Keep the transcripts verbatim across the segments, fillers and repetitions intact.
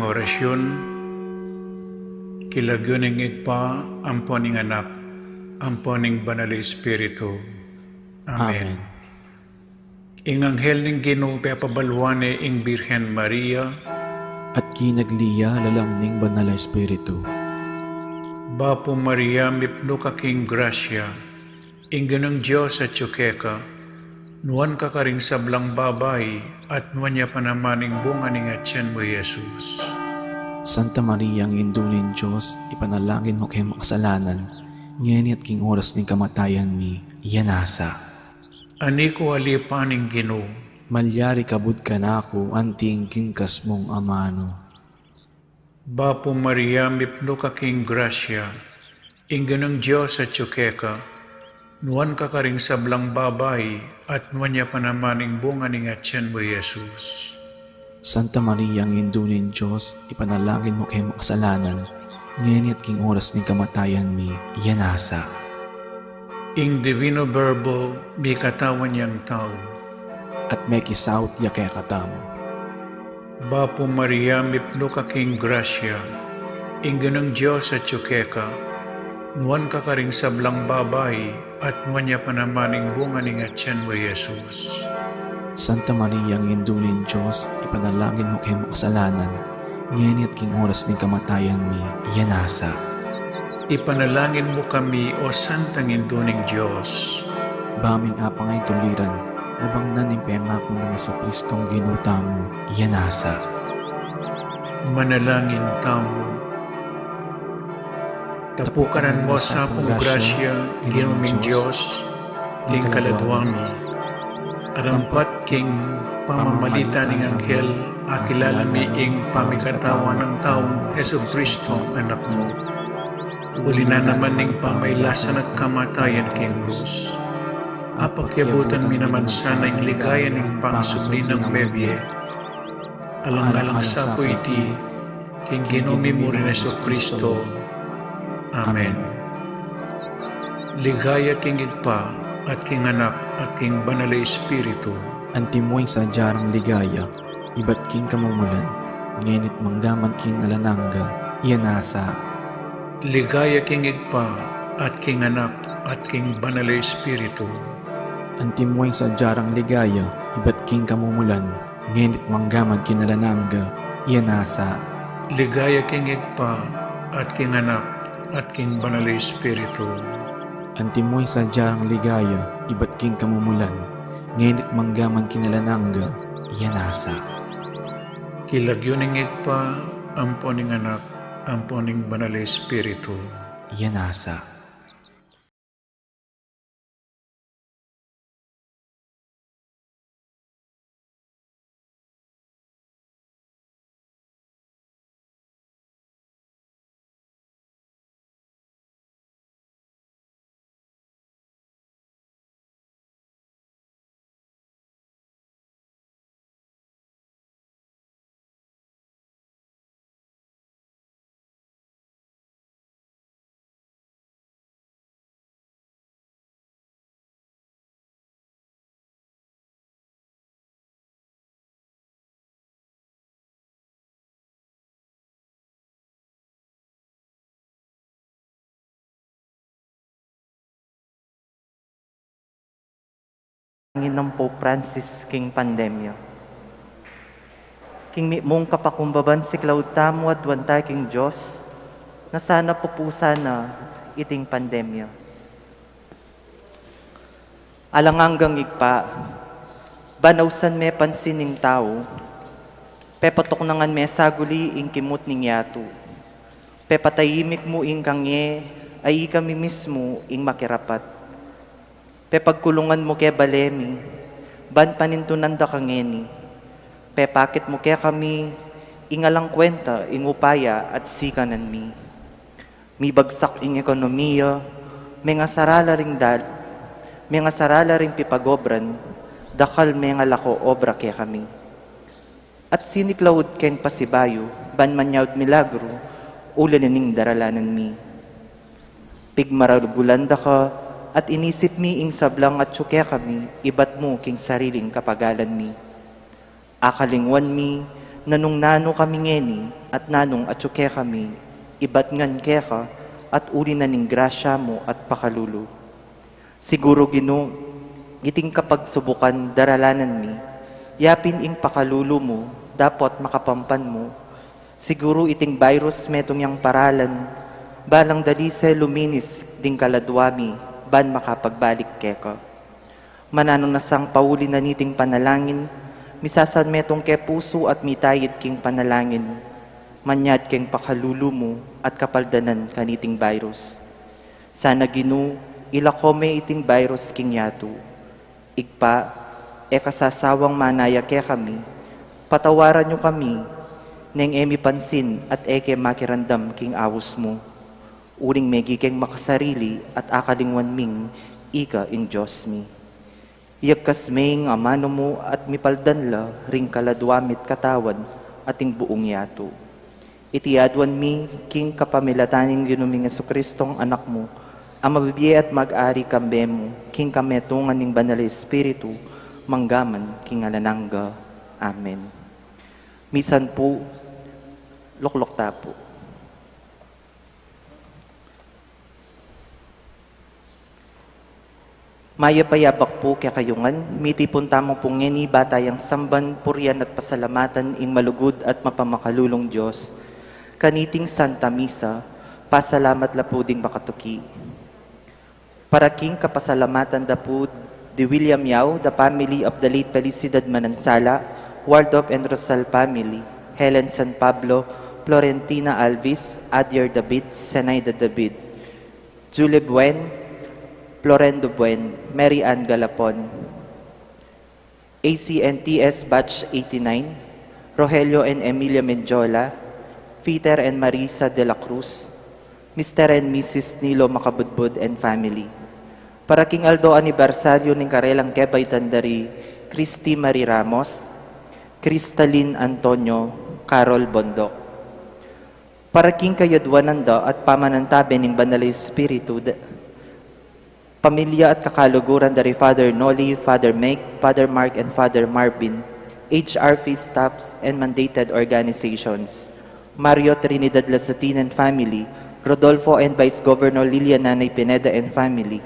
Orasyun. King lagyu ning Ibpa, ampo ning Anak, ampo ning Banal a Espiritu. Amen. Amen. Ing anghel ning Ginu pepabaluan ne ing Birhen Maria. At kinagli ya lalam ning Banal a Espiritu. Bapu Maria, mipnu ka king grasya, ing Ginung Dios atyu keka, nuan ka karing sablang babai, at nuan ya pa naman ing bunga ning atyan mu, Jesus. Santa Maria, Indu ning Dios, ipanalangin mu keng makasalanan, ngeni at king oras ning kamatayan mi. Amen. Nasa. Ani ku ali pa ning Ginu. Malyari kabud kanaku anting king kas mung amanu. Bapu Maria, mipnu ka king grasya, ing Ginung Dios atyu keka, nuan ka karing sablang babai, at nuan ya pa naman ing bunga ning atyan mu, Jesus. Santa Maria, Indu ning Dios, ipanalangin mu keng makasalanan, ngeni at king oras ning kamatayan mi. Amen. Nasa. Ing Divino Verbo, mikatawan yang tau. At mekisaut ya kekatamu. Bapu Maria, mipnu ka king grasya, ing Ginung Dios atyu keka, nuan ka karing sablang babai, at nuan ya pa naman ing bunga ning atyan mu, Jesus. Santa Maria, Indu ning Dios, ipanalangin mu keng makasalanan, ngeni at king oras ning kamatayan mi. Amen. Nasa. Ipanalangin mu kami, O Santang Indu ning Dios. Ba ming apang ay tuliran, nabang na ning pengaku nang Jesucristong Ginu tamu. Amen. Nasa. Manalangin tamu. Tapukanan mu sa pung grasya, Ginu ming Dios, king kaladua mi. Arampat king pamamalit ning anghel, akilala mi ing pamikatawan nang taung Jesucristo, Anak mu. Uli na naman ning pamailasan at kamatayan king krus, apakyabutan mi naman sana ing ligaya ning pangasubli nang mebie. Alang-alang sa pu iti, king Ginu mi mu ring Jesucristo. Amen. Ligaya king Ibpa, at king Anak, at king Banal a Espiritu. Antimo ing sadya rang ligaya, ibat king kamumulan, ngeni at manggaman king alang angga. Amen. Nasa. Ligaya king Ibpa, at king Anak, at king Banal a Espiritu. Antimo ing sadya rang ligaya, ibat king kamumulan, ngeni at manggaman king alang angga. Amen. Nasa. Ligaya king Ibpa, at king Anak, at king Banal a Espiritu. Antimo ing sadya rang ligaya, ibat king kamumulan, ngeni at manggaman king alang angga. Amen. Nasa. King lagyu ning Ibpa, ampo ning Anak, ampo ning Banal a Espiritu. Amen. Nasa. Ngin nang Pope Francis king pandemya. King mimung kapakumbaban siklaud tamu aduan ta king Dios, na sana pupusan na iting pandemya. Alang anggang Ibpa, ban ausan me pansin ning tau, pepatuknangan me saguli ing kimut ning yatu, pepatayimik mu ing kangye a ikami mismu ing makirapat. Pepagkulungan mu ke bale mi, ban panintunan da kangeni, pepakit mu kekami ing alang kwenta ing upaya at sikanan mi. Mibagsak ing ekonomiya, mengasarala ring dal-, mengasarala ring pipagobran, dakal mengalako obra kekami. At siniklaud keng pasibayu, ban manyaud milagru, uli na ning daralanan mi. Pigmaragulan da ka, at inisip mi ing sablang atyu kekami, ibat mu king sariling kapagalan mi. Akalingwan mi, na nung nanu kami ngeni, At nanung atyu kekami, ibat ngan keka, at uli na ning grasya mu at pakalulu. Siguru, Ginu, iting kapagsubukan daralanan mi, yapin ing pakalulu mu, dapot makapampan mu. Siguru iting virus metung yang paralan, balang dalise luminis ding kaladwa mi, ban makapagbalik keka. Mananu na sang pauli na niting panalangin, misasan metung ke pusu at mitayid king panalangin, manyad keng pakalulu mu at kapaldanan kaniting virus. Sana, Ginu, ilako me iting virus king yatu. Ibpa, e ka sasawang manaya kekami, patawaran yu kami, neng e mi pansin at e ke makiramdam king aus mu. Uling megi keng makasarili at akalingwan ming ika ing Dios mi. Iyagkas me ing amanu mu at mipaldan la ring kaladwa mi't katawan at ing buung yatu. Iti aduan mi king kapamilatan ning Ginu ming Jesucristong Anak mu, a mabibie at mag-ari kambe mu, king kametungan ning Banal a Espiritu, mangga man king alang angga. Amen. Misan pu, lukluk ta pu. Mayap a yabak pu kekayu ngan, mitipun tamu pu ngeni ba tayang samban, purian at pasalamatan ing malugud at mapamakalulung Dios. Kaniting Santa Misa, pasalamat la pu ding makatuki. Para king kapasalamatan da pu di William Yao, the family of the late Felicidad Manansala, Waldorf and Rosal family, Helen San Pablo, Florentina Alvis, Adier David, Zenaida David, Julie Buen, Florendo Buen, Mary Ann Galapon, A C N T S Batch eighty-nine, Rogelio and Emilia Mendiola, Peter and Marisa de la Cruz, Mister and Missus Nilo Makabudbud and family. Para king aldo anibersaryo ning karelang kebaitan da ri Christy Marie Ramos, Cristalin Antonio, Carol Bondoc. Para king kayadwanan da at pamanantabe ning Banal a Espiritu, da, pamilya at kakaluguran da ri Father Noli, Father Meg, Father Mark, and Father Marvin, H R P staffs, and mandated organizations, Mario Trinidad Lasatin and family, Rodolfo and Vice Governor Lilian Nanay Pineda and family,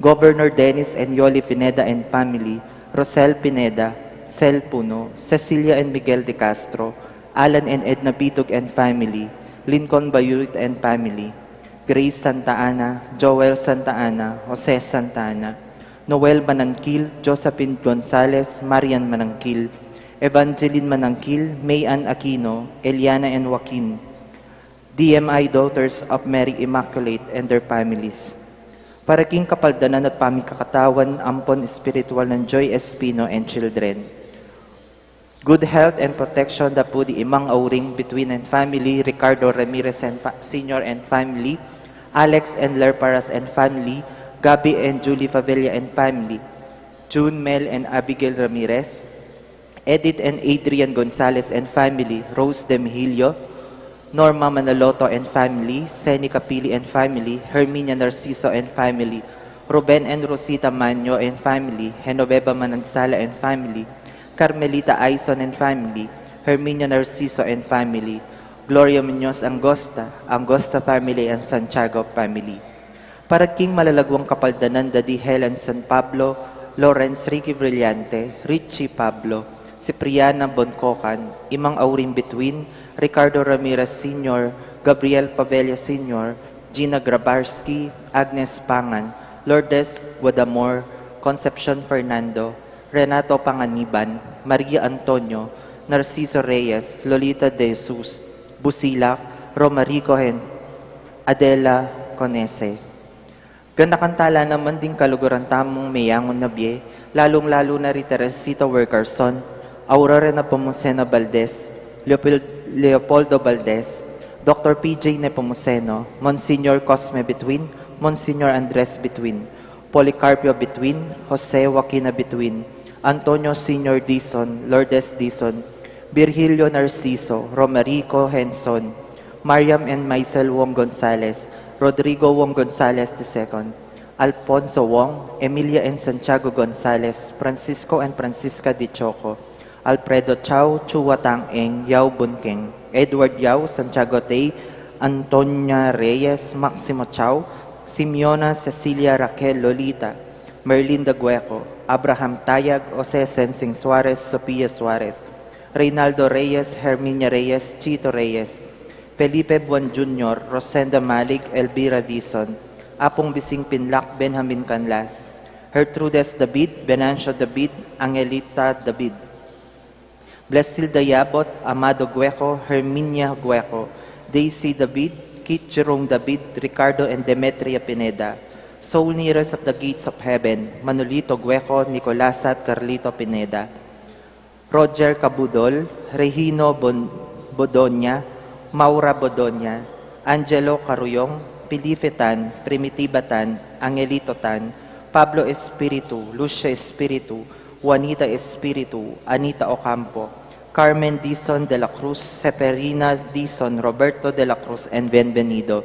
Governor Dennis and Yoli Pineda and family, Rosel Pineda, Sel Puno, Cecilia and Miguel de Castro, Alan and Edna Bitug and family, Lincoln Bayuit and family, Grace Santa Ana, Joel Santa Ana, Jose Santa Ana, Noel Manangkil, Josephine Gonzalez, Marian Manangkil, Evangeline Manangkil, May Ann Aquino, Eliana and Joaquin, D M I Daughters of Mary Immaculate and their families. Para king kapaldanan at pamikakatawan ampon espiritual nang Joy Espino and children. Good health and protection da pu di Imang Auring Between and family, Ricardo Ramirez and fa-, Senior and family, Alex and Lerparas and family, Gabby and Julie Favela and family, June, Mel and Abigail Ramirez, Edith and Adrian Gonzalez and family, Rose Demhilio, Norma Manaloto and family, Seni Capili and family, Herminia Narciso and family, Ruben and Rosita Manyo and family, Genoveva Manansala and family, Carmelita Aison and family, Herminia Narciso and family, Gloria Muñoz Angosta, Angosta family and Santiago family. Para king malalagwang kapaldanan da di Helen San Pablo, Lawrence Ricky Brillante, Richie Pablo, Cipriana Boncocan, Imang Auring Between, Ricardo Ramirez Senior, Gabriel Pabella Senior, Gina Grabarski, Agnes Pangan, Lourdes Guadamor, Concepcion Fernando, Renato Panganiban, Maria Antonio, Narciso Reyes, Lolita De Jesus, Busilak, Romarico Hen-, Adela Conese. Ganakan tala naman ding kaluguran tamung meyangu na bie, lalung-lalu na ri Teresita Wilkerson, Aurora Nepomuceno Valdez, Leopol-, Leopoldo Valdez, Doctor P J Nepomuceno, Monsignor Cosme Between, Monsignor Andres Between, Policarpio Between, Jose Joaquina Between, Antonio Senior Dizon, Lourdes Dizon, Virgilio Narciso, Romerico Henson, Mariam and Maisel Wong Gonzalez, Rodrigo Wong Gonzalez the second, Alfonso Wong, Emilia and Santiago Gonzalez, Francisco and Francisca de Choco, Alfredo Chao, Chua Tang Eng, Yao Bun Keng, Edward Yao, Santiago Tay, Antonia Reyes, Maximo Chao, Simeona Cecilia Raquel Lolita, Merlinda Gueco, Abraham Tayag, Jose Sensing Suarez, Sofia Suarez, Reynaldo Reyes, Herminia Reyes, Chito Reyes, Felipe Buan Junior, Rosenda Malig, Elvira Dizon, Apung Bising Pinlac, Benjamin Canlas, Gertrudes David, Venancio David, Angelita David, Blesilda Yabot, Amado Gueco, Herminia Gueco, Daisy David, Kit Jerome David, Ricardo and Demetria Pineda, Soul Kneaders of the Gates of Heaven, Manolito Gueco, Nicolasa at Carlito Pineda, Roger Cabudol, Regino Bon-, Bodonia, Maura Bodonia, Angelo Caruyong, Felipe Tan, Primitiva Tan, Angelito Tan, Pablo Espiritu, Lucia Espiritu, Juanita Espiritu, Anita Ocampo, Carmen Dizon de la Cruz, Seferina Dizon, Roberto de la Cruz, and Bienvenido,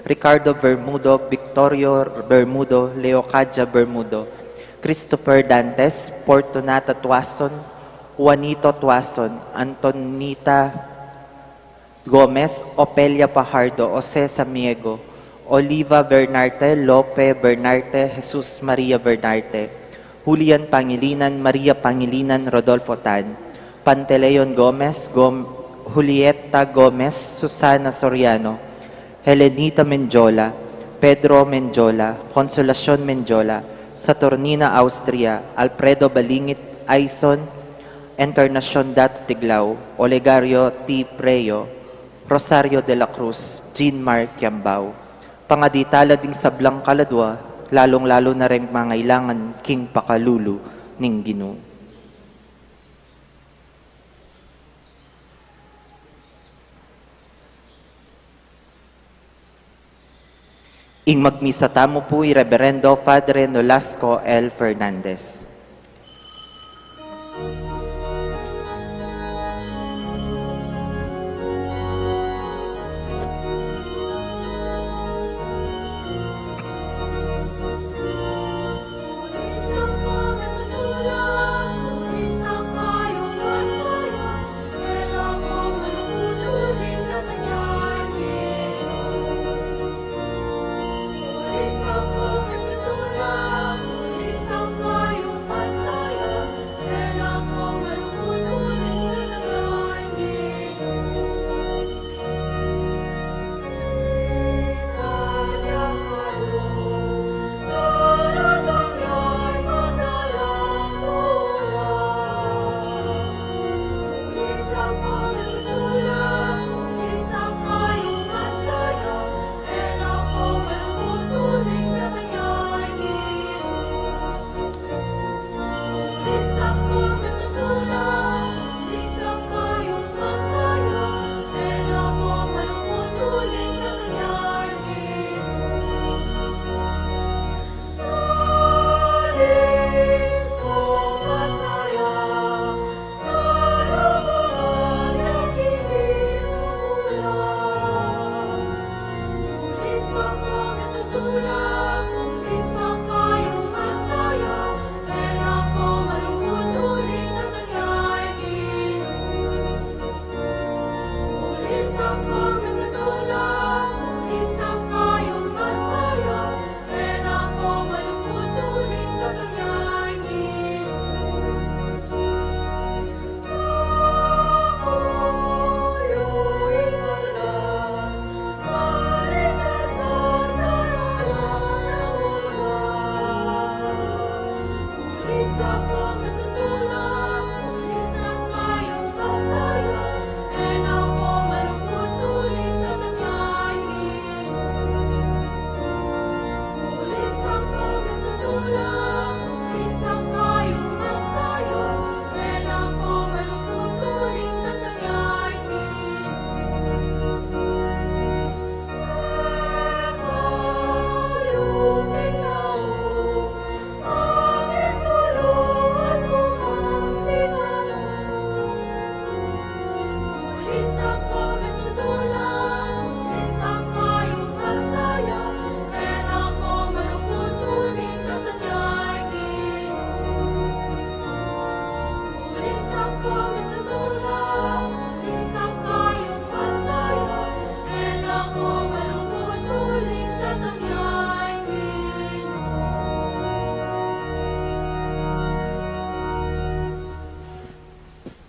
Ricardo Bermudo, Victorio Bermudo, Leocadia Bermudo, Christopher Dantes, Fortunata Tuason, Juanito Tuason, Antonita Gomez, Opelia Pajardo, Jose Samiego, Oliva Bernarte, Lope Bernarte, Jesus Maria Bernarte, Julian Pangilinan, Maria Pangilinan, Rodolfo Tan, Pantaleon Gomez, Gom-, Julieta Gomez, Susana Soriano, Helenita Mendiola, Pedro Mendiola, Consolacion Mendiola, Saturnina Austria, Alfredo Balingit, Aison, Encarnacion Datu Tiglao, Olegario T. Preo, Rosario de la Cruz, Jean Mark Kiambao. Pangadi tala ding sablang kaladua, lalung-lalu na reng mangailangan king pakalulu ning Ginu. Ing magmisa tamu pu i Reverendo Padre Nolasco L. Fernandez.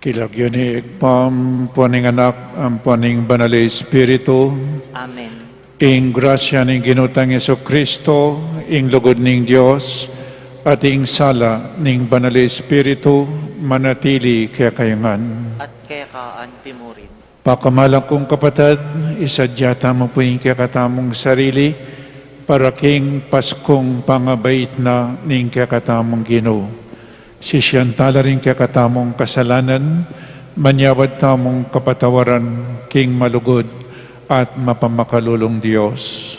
King lagyu ning Ibpa, ampo ning Anak, ampo ning Banal a Espiritu. Amen. Ing grasya ning Ginu tang Jesucristo, ing lugud ning Dios, at ing sala ning Banal a Espiritu, manatili kekayu ngan. At keka antimurin. Pakamalan kung kapatad, isadya tamu pu ing kekatamung sarili para king Paskung pangabait na ning kekatamung Ginu. Sisian tala ring kekatamung kasalanan, manyawad tamung kapatawaran king malugud at mapamakalulung Dios.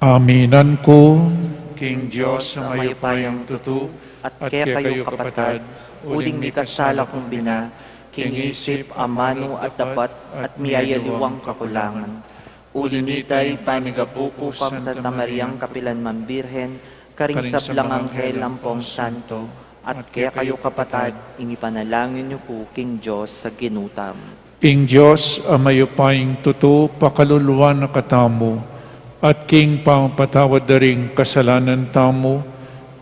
Aminan ku king Dios a mayupayang tutu, at kekayu kapatad, uling mikasala kung bina, king isip, amanu at dapat, at miyayaliwang kakulangan. Uli na nita, pamigapu ku kang Santa Mariang kapilan man Birhen, karing sablang anghel ampong santo, at kekayu kapatad, ing ipanalangin yu ku king Dios a Ginu tamu. Ing Dios a mayupayang tutu, pakaluluan na katamu, at king pamapatawad da ring kasalanan tamu,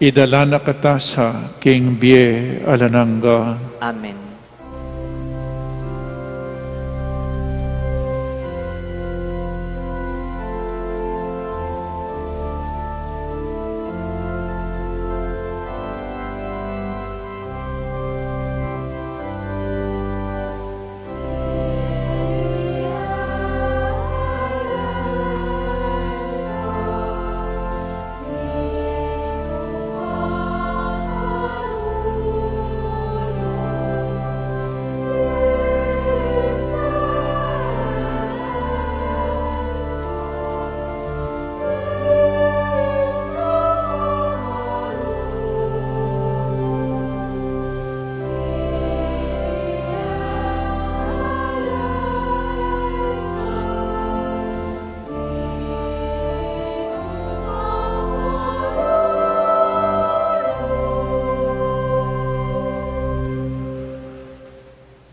idala na kata sa king bie alang angga. Amen.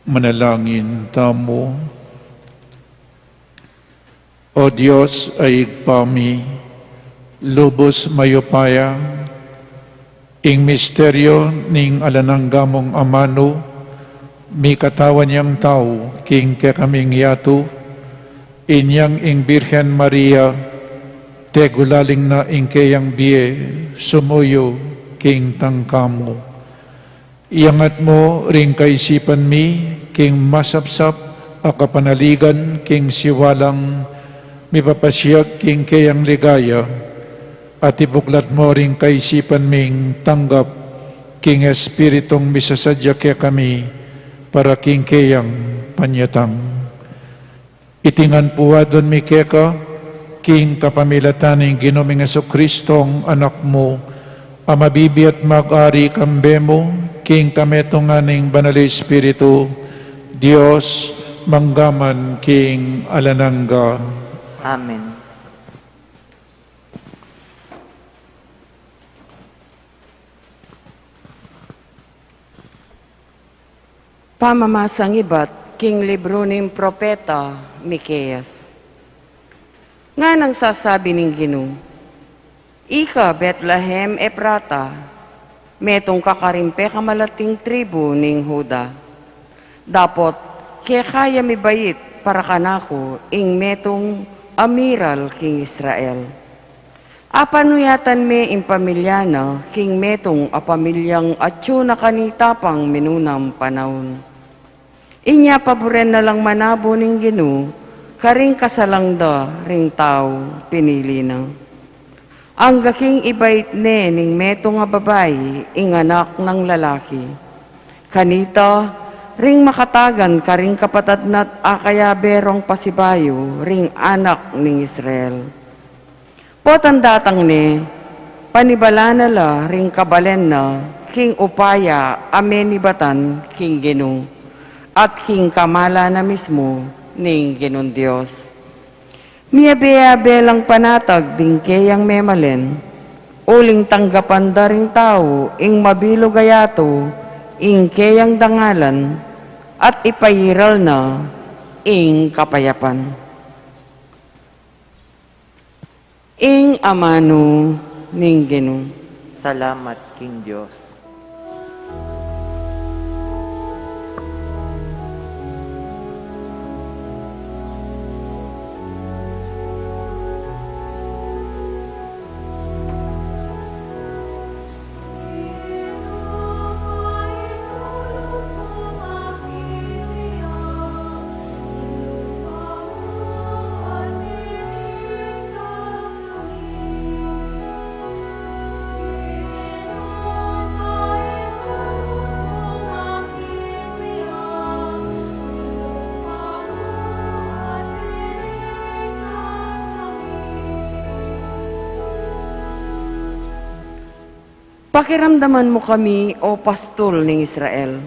Manalangin tamu. O Dios a Ibpa mi, lubus mayupaya, ing misteryu ning alang angga mung amanu, mikatawan yang tau king kekaming yatu, inyang ing Birhen Maria, tegulaling na ing keyang bie, sumuyu king tangka mu. Iyangat mu ring kaisipan mi king masapsap a kapanaligan king siwalang mipapasiag king keyang ligaya, at ibuklat mu ring kaisipan ming tanggap king Espiritung misasadya kekami para king keyang panyatang. Iti ngan pu adwan mi keka, king kapamilatan ning Ginu ming Jesucristong Anak mu, a mabibie at mag-ari kambe mu, king kametungan ning Banal a Espiritu, Dios, mangga man king alang angga. Amen. Pamamasang ibat king libru ning propeta Miqueas. Nganang sasabi ning Ginu, "Ika Betlehem Efrata, metung ka karing pekamalating tribu ning Juda. Dapot keka ya mibait para kanaku ing metung a miral king Israel. Apanuyatan me ing pamilya na king metung a pamilyang atyu na kanita pang minunang panaun." Inya paburen na lang manabu ning Ginu karing kasalang da ring taung pinili na. Angga king ibait ne ning metung a babai ing anak nang lalaki. Kanita, ring makatagan karing kapatad na't akayabe rong pasibayu ring anak ning Israel. Potang datang ne, panibalan na la ring kabalen na king upaya a menibatan king Ginu, at king kamalan na mismu ning Ginung Dios. Miyabe-yabe lang panatag ding keyang memalen, uling tanggapan da ring tau ing mabilug a yatu ing keyang dangalan, at ipairal na ing kapayapan. Ing amanu ning Ginu. Salamat king Dios. Pakiramdaman mu kami, O Pastul ning Israel.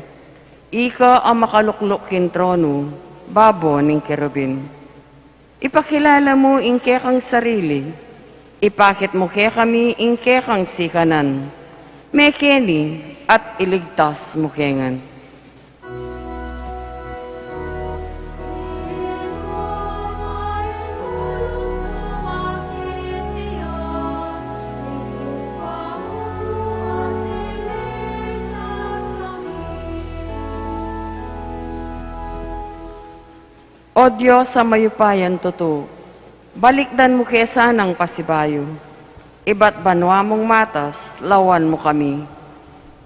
Ika a makalukluk king tronu, babo ning kerubin. Ipakilala mu ing kekang sarili, ipakit mu kekami ing kekang sikanan, mekeni at iligtas mu ke ngan. O Dios a mayupayang tutu, balikdan mu ke sanang pasibayu. Ibat banua mung matas, lawan mu kami.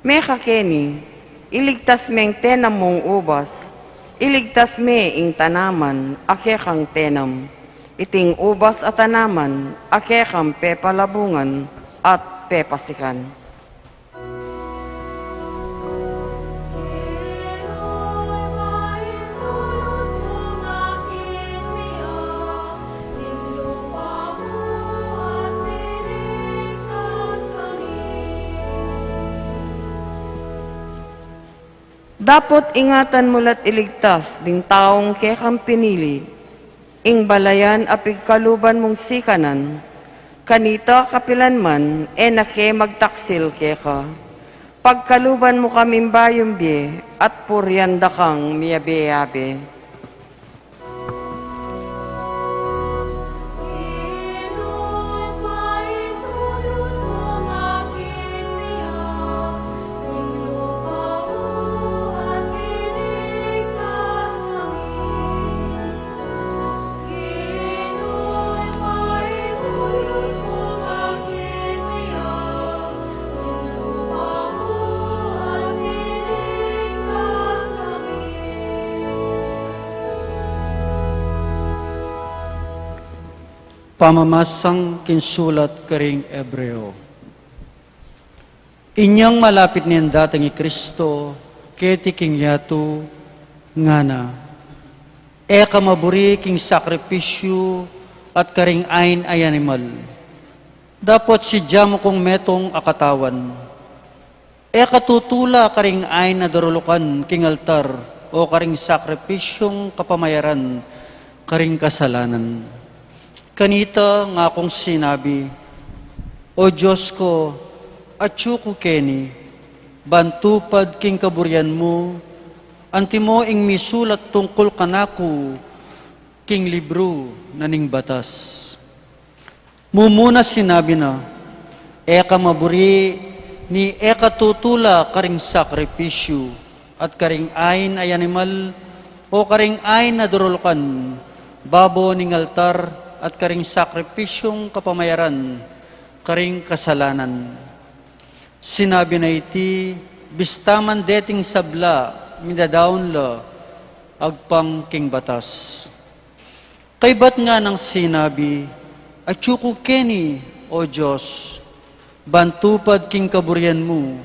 Mekakeni, iligtas meng tenam mung ubas, iligtas me ing tanaman a kekang tenam. Iting ubas a tanaman a kekang pepalabungan at pepasikan. Dapot ingatan mu la't iligtas ding taung kekang pinili, ing balayan a pigkaluban mung sikanan, kanita kapilan man e na ke magtaksil keka. Pagkaluban mu kaming bayung bie at purian da kang miyabe-yabe. Pamamasang king sulat karing Ebreo. Inyang malapit neng datang i Kristo keti king yatu, ngana, e ka maburi king sakripisyu at karing ain a animal. Dapot sidya mu kung metung a katawan. E ka tutula karing ain a darulukan king altar o karing sakripisyung kapamayaran karing kasalanan. Kanita ngakung sinabi, O Dios ku, atyu ku keni, ban tupad king kaburian mu, antimo ing misulat tungkul kanaku king libru na ning batas. Mumuna sinabi na, e ka maburi ni e ka tutula karing sakripisyu at karing ain a animal o karing ain a darulukan babo ning altar at karing sakripisyung kapamayaran karing kasalanan. Sinabi na iti, bista man deting sabla, midadaun la agpang king batas. Kaybat nganang sinabi, atyu ku keni, O Dios, ban tupad king kaburian mu.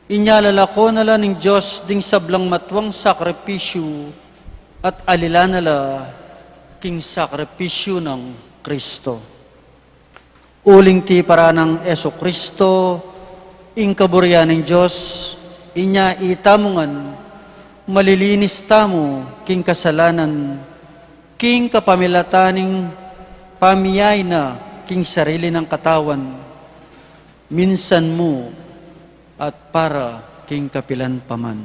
Inya lalako na la ning Dios ding sablang matuang sakripisyu at alila na la king sakripisyu nang Kristo. Uling tiparan nang Jesu Kristo, ing kaburian ning Dios, inya itamu ngan, malilinis tamu king kasalanan, king kapamilatan ning pamiyay na king sarili nang katawan, minsan mu at para king kapilan pa man.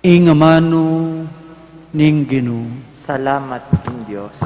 Ing amanu ning Ginu. Salamat king Dios.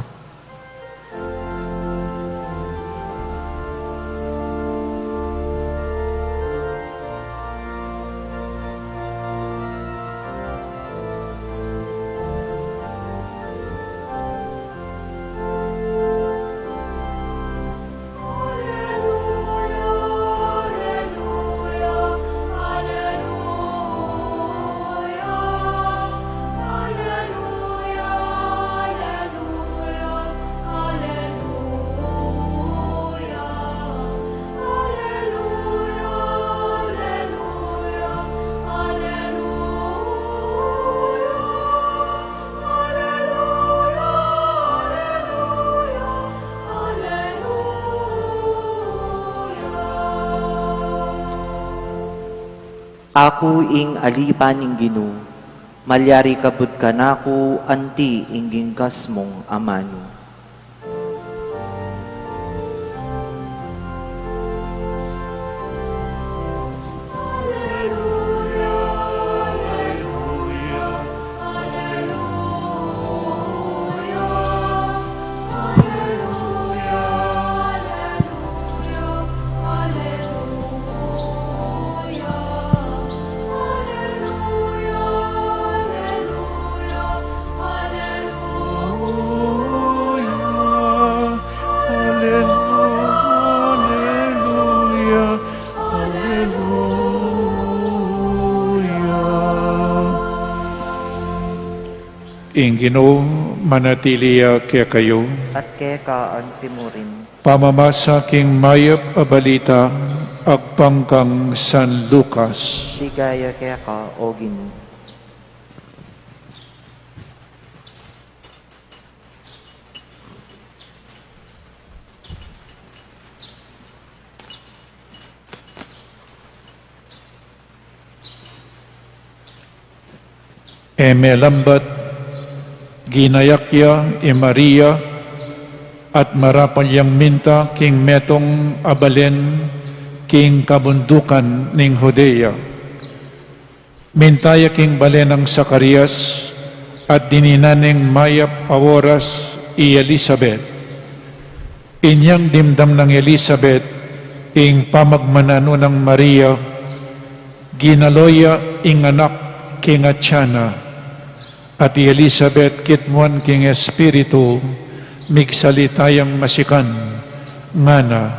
Aku ing alipan ning Ginu, malyari kabud kanaku anti ing gingkas mung amanu. Aleluya, aleluya. Ing Ginu manatili ya kekayu. At keka antimurin. Pamamasa king mayap a balita agpang kang San Lucas. Ligaya keka, O Ginu. E melambat, ginayak ya i Maria, at marapal yang minta king metung a balen king kabundukan ning Judea. Minta ya king balen nang Zacarias, at dininan ning mayap a oras i Elisabet. Inyang dimdam nang Elisabet ing pamagmananu nang Maria, ginalo ya ing anak king atian na. At i Elisabet kitmuan king Espiritu, migsalita yang masikan, ngana,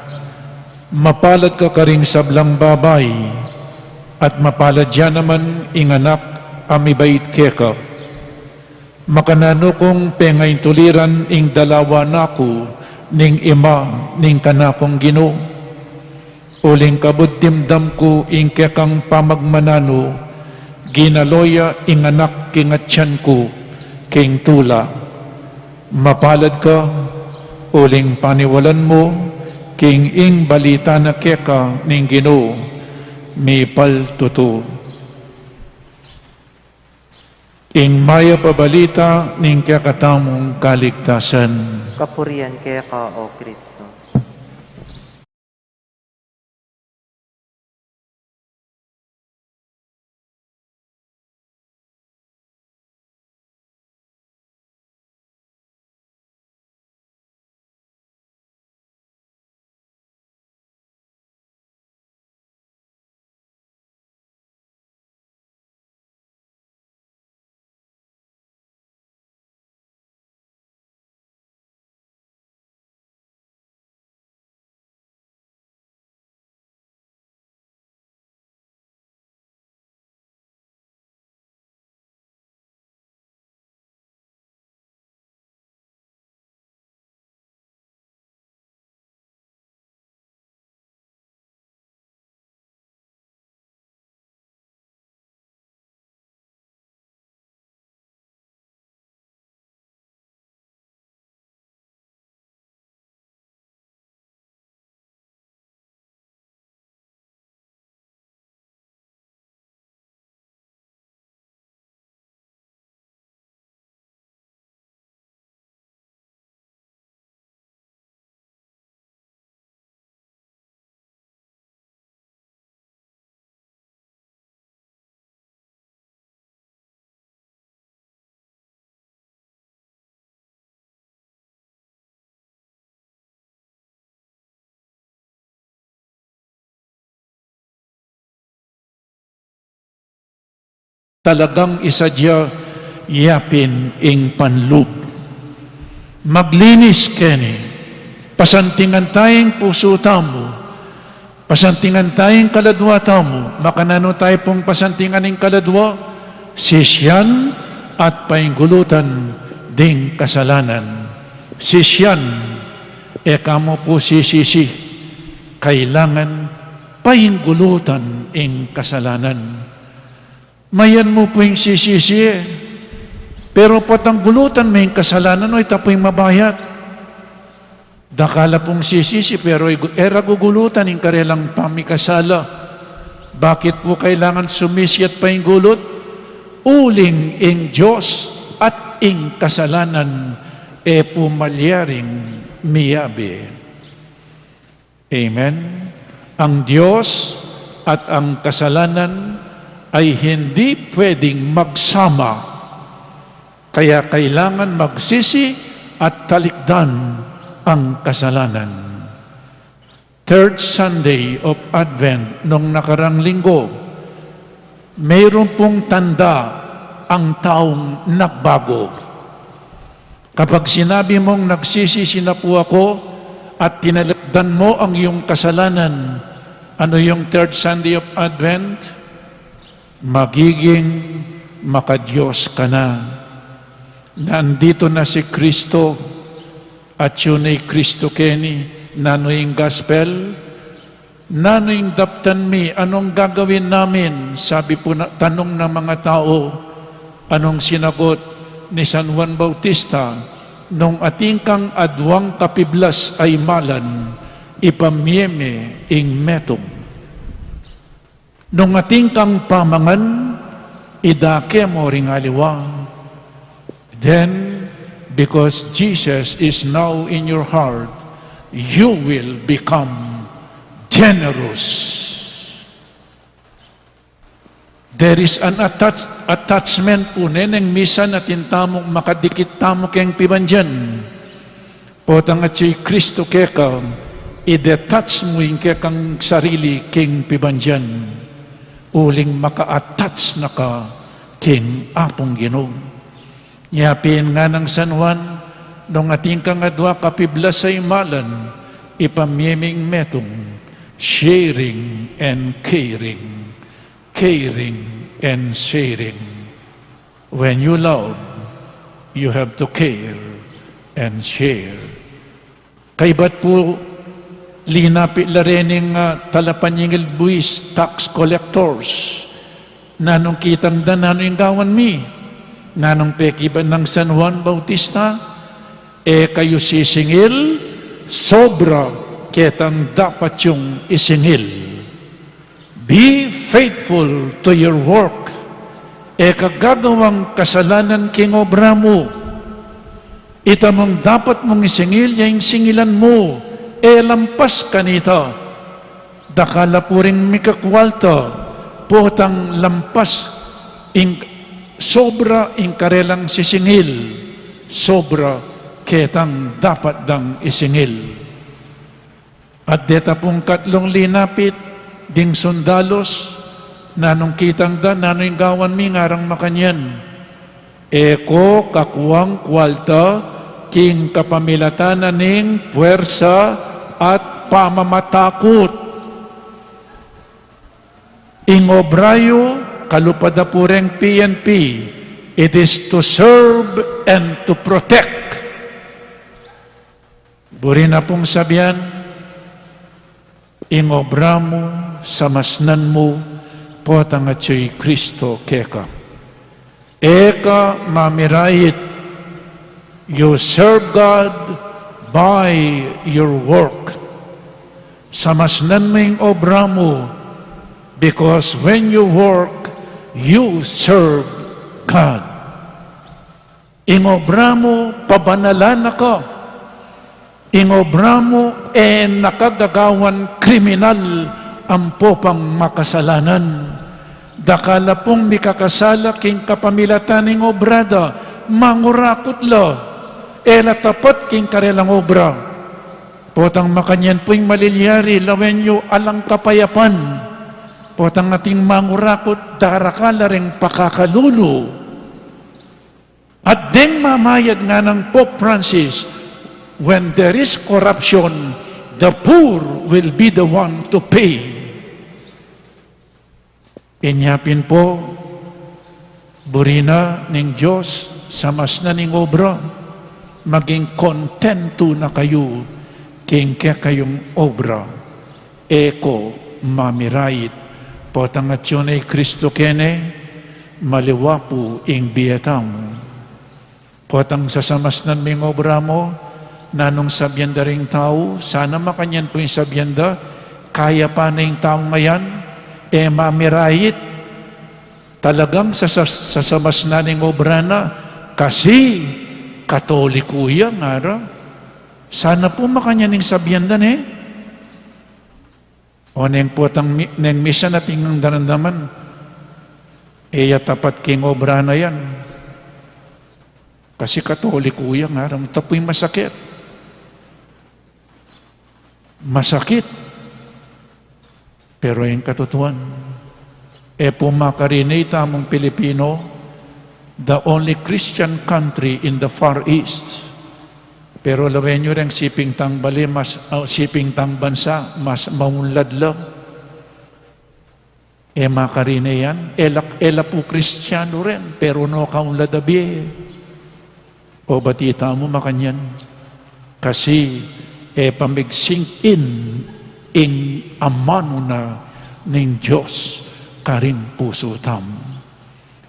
"Mapalad ka karing sablang babai, at mapalad ya naman ing anak a mibait keka. Makananu kung pengaintuliran ing dalawa naku ning ima ning kanakung Ginu? Uling kabud dimdam ku ing kekang pamagmananu, ginalo ya ing anak king atian ku king tula. Mapalad ka, uling paniwalan mu king ing balita na keka ning Ginu mipaltutu." Ing mayap a balita ning kekatamung kaligtasan. Kapurian keka, O Kristo. Talagang isadya ya pin ing panlub. Maglinis keni, pasantingan taya ing pusu tamu, pasantingan taya ing kaladua tamu, makananu taya pung pasantingan ing kaladua, sisian at paingulutan ding kasalanan. Sisian, e kamu pu sisisi, kailangan paingulutan ing kasalanan. Mayan mu pu ing sisisi e, pero patanggulutan me ing kasalanan, o ita pu ing mabayat. Dakal la pung sisisi, pero igu-, e ra gugulutan ing karelang pamikasala. Bakit pu kailangan sumisi at paingulut? Uling ing Dios at ing kasalanan e pu malyaring miyabe. Amen. Ang Dios at ang kasalanan ay hindi pwedeng magsama. Kaya kailangan magsisi at talikdan ang kasalanan. Third Sunday of Advent nung nakarang linggo, mayroon pong tanda ang taong nagbago. Kapag sinabi mong, "Nagsisisi na po ako," at tinalikdan mo ang iyong kasalanan, ano yung Third Sunday of Advent? Magiging makadiyos ka na. Nandito na si Kristo, at yun ay Kristo keni. Nanu ing gospel? Nanu ing daptan mi? Anong gagawin namin? Sabi po na, tanong ng mga tao. Anong sinagot ni San Juan Bautista? Nung atin kang aduang kapiblas a imalan, ipamie me ing metung. Nung atin kang pamangan, idake mo ring aliwa. Then, because Jesus is now in your heart, you will become generous. There is an attach-, attachment pu neng misan atin tamung makadikit tamu keng pibandian. Potang atyu i Kristo keka, i-detach mu ing kekang sarili king pibandian, uling maka-attach na ka king Apung Ginu. Nya pin nganang San Juan, nung atin kang adua kapiblas a imalan, ipamie me ing metung, sharing and caring, caring and sharing. When you love, you have to care and share. Kaybat pu, linapit la rening, ah, talapanyingil buis, tax collectors. Nanung kitang da, nanu ing gawan mi? Nanung pekibat nang San Juan Bautista? E kayu sisingil sobra ketang dapat yung isingil. Be faithful to your work. E ka gagawang kasalanan king obra mu. Ita mung dapat mung isingil, ya ing singilan mu, e lampas kanita. Dakal a pu ring mikakwalta, potang lampas ing sobra ing karelang sisingil, sobra ketang dapat dang isingil. At deta pung katlung linapit ding sundalus, nanung kitang da, nanu ing gawan mi? Ngarang makanyan, e ko kakuang kwalta king kapamilatan na ning puwersa at pamamatakut. Ing obra yu, kalupa da pu reng P N P, it is to serve and to protect. Buri na pung sabian, ing obra mu, samasnan mu, potang atyu i Kristo keka. E ka mamirait, you serve God by your work. Samasnan mu ing obra mu, because when you work, you serve God. Ing obra mu, pabanalan na ka. Ing obra mu, e na ka gagawan kriminal ampo pang makasalanan. Dakal a pung mikakasala king kapamilatan ning obra da, mangurakut la, e la tapat king karelang obra. Potang makanyan pu ing malilyari, lawen yu alang kapayapan. Potang ating mangurakut, darakal la ring pakakalulu. At deng mamayad, nganang Pope Francis, when there is corruption, the poor will be the one to pay. Inya pin pu, buri na ning Dios, samasnan ning obra, maging kontentu na kayu king kekayung obra. E ko mamirait, potang atyu na i Kristo kene, maliwa pu ing bie tamu. Potang sasamasnan me ing obra mu, nanung sabian da ring tau? Sana makanyan pu ing sabian da, kaya pa na ing tau ngayan, E mamirait, talagang sasa-, sasamasnan ing obra na, kasi Katoliku ya, ngara. Sana pu makanyan ing sabian da ne. O neng potang mi-, neng misa na atin nang daramdaman, e ya tapat king obra na yan. Kasi Katoliku ya, ngara. Ita pu ing masakit. Masakit. Pero ing katutuan, e pu makarine itamung Pilipino, the only Christian country in the Far East. Pero lawen yu reng siping tang bale, mas, ah, siping tang bansa, mas maunlad la. E makarine yan, e la, e la pu Kristiyanu rin, pero nukaunlad a bie. O bati tamu makanyan, kasi e pa migsink in ing amanu na ning Dios karing pusu tamu.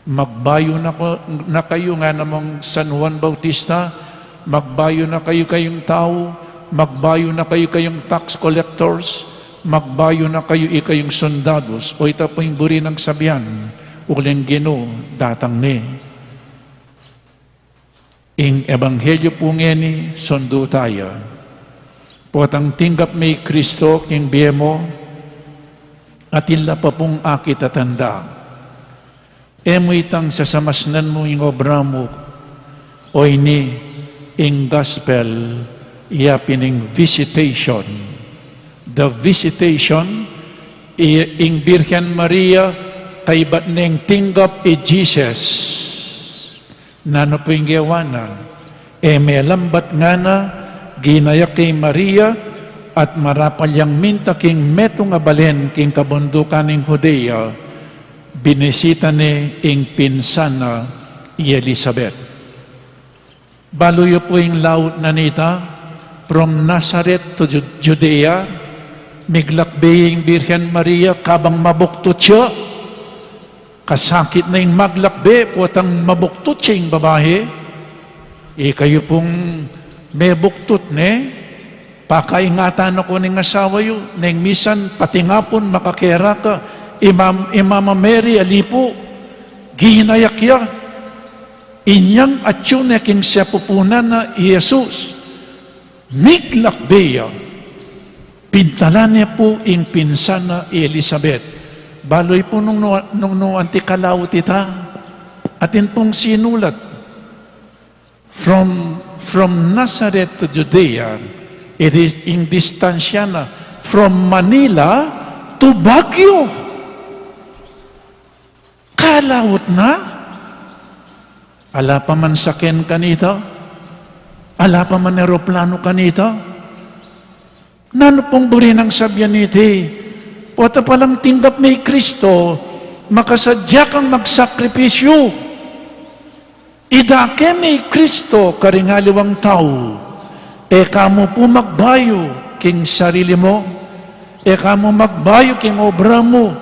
Magbayu na ko-, na kayu, ngana mung San Juan Bautista, magbayu na kayu kayung tau, magbayu na kayu kayung tax collectors, magbayu na kayu ikayung sundadus, o ita pu ing buri nang sabian, uling Ginu datang ne. Ing ebanghelyo pu ngeni, sundu taya. Potang tinggap me i Kristo king bie mu, atin la pa pung akit a tanda. E mu itang sasamasnan mu ing obra mu, o ini ing gospel, ya pin ing visitation. The visitation, i-, ing Birhen Maria, kaybat neng tinggap i Jesus. Nanu pu ing gewa na? E melambat ngana, ginayak ya i Maria, at marapal yang minta king metung a balen king kabundukan ning Judea, binisita ne ing pinsan na i Elisabet. Balu yu pu ing laut na nita, from Nazareth to Ju-, Judea, miglakbe ing Birhen Maria kabang mabuktut ya. Kasakit na ing maglakbe, potang mabuktut ya ing babai. Ikayu pung mebuktut ne, pakaingatan na ko ning asawa yu, neng misan patingapun makakera ka, i Mam-, i Mama Mary, ali pu, ginayak ya. Inyang atyu ne king sepupunan na i Jesus. Miglakbe ya, pintalan ne pu ing pinsan na i Elisabet. Balu yu pu nung nu-, nung nu anti kalaut ita, atin pung sinulat. From, from Nazareth to Judea, it is ing distansya na, from Manila to Baguio. Kalaut na, ala pa man saken kanita, ala pa man eroplanu kanita. Nanu pung buri nang sabian niti? Pota palang tinggap me i Kristo, makasadya kang magsakripisyu. Idake me i Kristo karing aliwang tau. E ka mu pu magbayu king sarili mu. E ka mu magbayu king obra mu.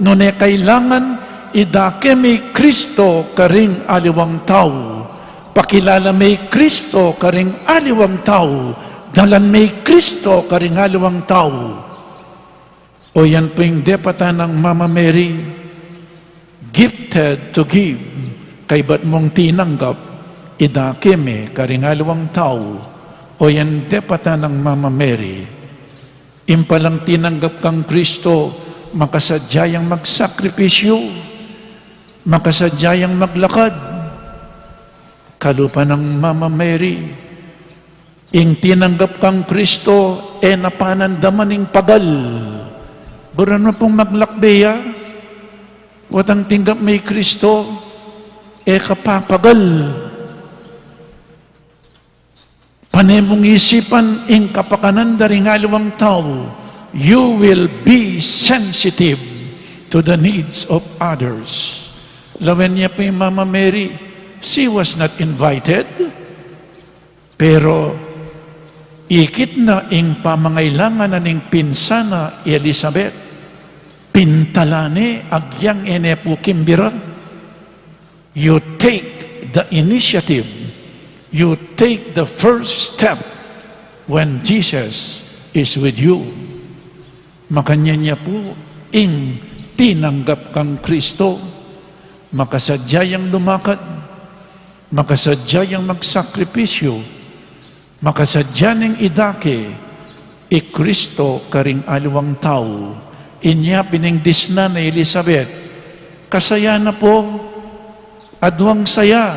Nune kailangan, idake me i Kristo karing aliwang tau. Pakilala me i Kristo karing aliwang tau. Dalan me i Kristo karing aliwang tau. O yan pu ing depatan nang Mama Mary, gifted to give. Kaybat mung tinanggap, idake me karing aliwang tau. O yan depatan nang Mama Mary. Ing palang tinanggap kang Kristo, makasadya yang magsakripisyu, makasadya yang maglakad. Kalupa nang Mama Mary, ing tinanggap kang Kristo, e na panandaman ing pagal. Buran mu pung maglakbe ya, potang tinggap me i Kristo, e ka papagal. Pane mung isipan ing kapakanan da ring aliwang tau, you will be sensitive to the needs of others. Lawen ya pu i Mama Mary, she was not invited. Pero ikit na ing pamangailangan na ning pinsan na i Elisabet, pintalan ne agyang e ne pu kimbira. You take the initiative, you take the first step when Jesus is with you. Makanyan ya pu ing tinanggap kang Kristo, makasadya yang lumakad, makasadya yang magsakripisyu, makasadya neng idake i Kristo karing aliwang tau. Inya pin ing disnan i Elisabet, kasaya na pu, aduang saya,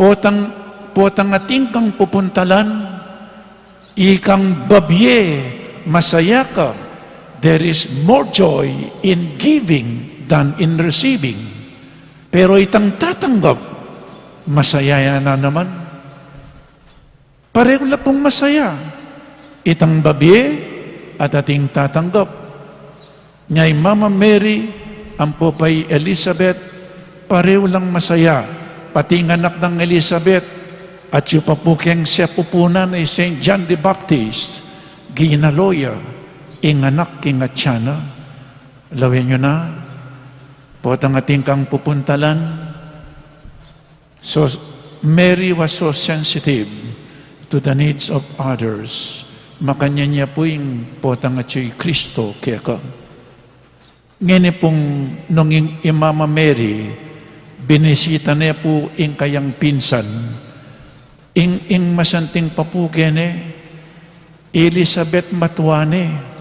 potang, potang atin kang pupuntalan, ikang babie, masaya ka. There is more joy in giving than in receiving. Pero itang tatanggap, masaya ya na naman. Pareho la pung masaya itang babie at ating tatanggap. Nya i Mama Mary ampo pa i Elizabeth, pareho lang masaya. Pati ing anak nang Elizabeth, atyu pa pu keng sepupunan i Saint John the Baptist, ginalo ya ing anak king atyan na. Lawen yu na, potang atin kang pupuntalan, so, Mary was so sensitive to the needs of others. Makanyan ya pu ing potang atyu i Kristo keka. Ngeni pung nung ing i Mama Mary, binisita ne pu ing kayang pinsan, ing, ing masanting pa pu keni, Elizabeth matua ne.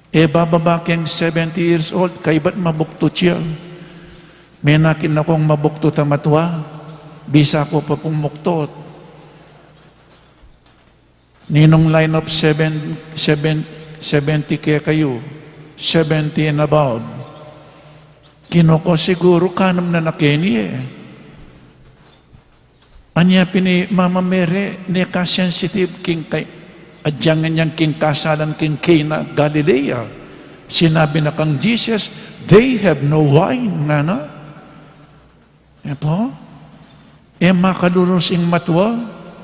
E bababa keng seventy years old, kaybat mabuktut ya. Menakit na kung mabuktut a matua, bisa ko pa pung muktot. Ninung line of seven, seven, seventy kekayu, seventy and above. Kinu ko siguru kanam na na keni e. Anya pin i Mama Mary, neka sensitive king kay, adyang anyang king kasalan king Cana, Galilea. Sinabi na kang Jesus, "They have no wine," ngana. E pu? E makalulus ing matua,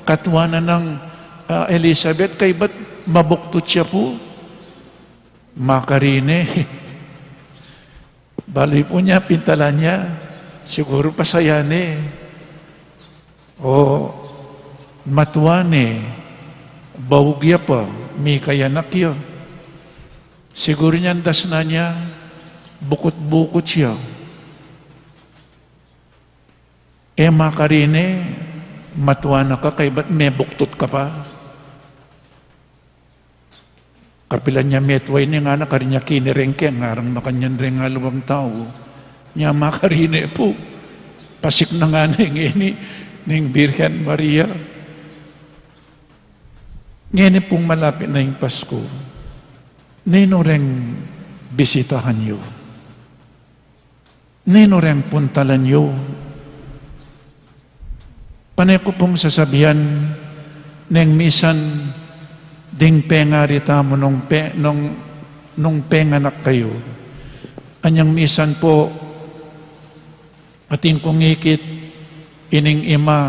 katua na nang, ah, Elizabeth, kaybat mabuktut ya pu. Makarine. Balu pu nya, pintalan ya, siguru pasaya ne. O, matua ne, baug ya pa, mikayanak ya. Siguru nya dasnan ya, bukut-bukut ya. E makarine, matua na ka, kaybat mebuktut ka pa. Kapilan ya metua ini ngana, karin ya kinireng ke, ngarang makanyan reng aliwang tau. Nya makarine pu, pasik na ngana ngeni ning Birhen Maria. Ngeni pung malapit na ing Pasku, ninu reng bisitahan yu? Ninu reng puntalan yu? Pane ku pung sasabian, neng misan ding pengari tamu nung pe-, nung, nung penganak kayu. Anyang misan pu, atin kung ikit, ining ima,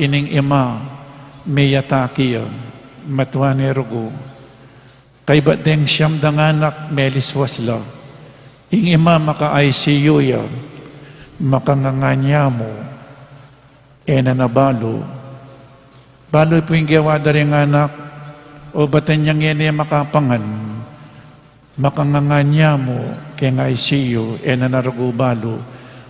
ining ima, meyataki ya, matua ne rugu. Kaybat deng siam dang anak, meliswas la. Ing ima maka-I C U ya, makangangan ya mu, e na na balu. Balu pu ing gewa da ring anak, obat inyang e ne makapangan, makangangan ya mu keng I C U, e na na rugu balu.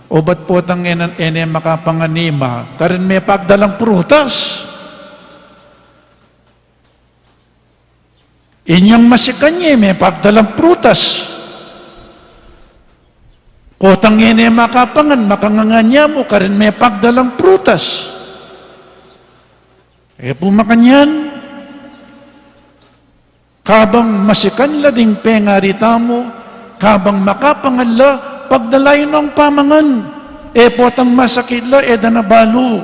Obat potang e na, e ne makapangan ing ima, karin mepagdalang prutas. Inyang masikan ye, mepagdalang prutas. Potang e ne makapangan, makangangan ya mu, karin mepagdalang prutas. E pu makanyan, kabang masikan la ding pengari tamu, kabang makapangan la, pagdala yu nong pamangan. E potang masakit la, e da na balu.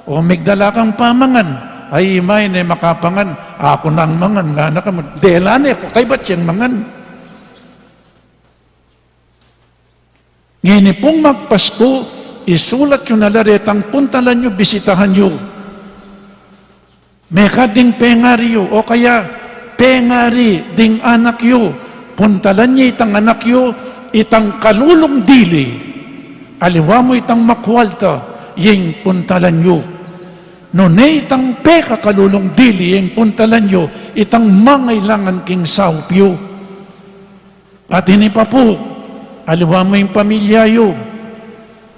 O migdala kang pamangan. Ay, ima, e ne makapangan. Aku nang mangan, ngana ka mu. Dela ne ku, kaybat yang mangan. Ngeni pung magpasku, isulat yu na la retang puntalan yu, bisitahan yu. Mekad ding pengari yu, o kaya pengari ding anak yu, puntalan ye itang anak yu, itang kalulung dili, aliwa mu itang makualta, yeng puntalan yu. Nune itang pekakalulung dili, yeng puntalan yu, itang mangailangan king saup yu. At ini pa pu, Aliwa mu ing pamilya yu.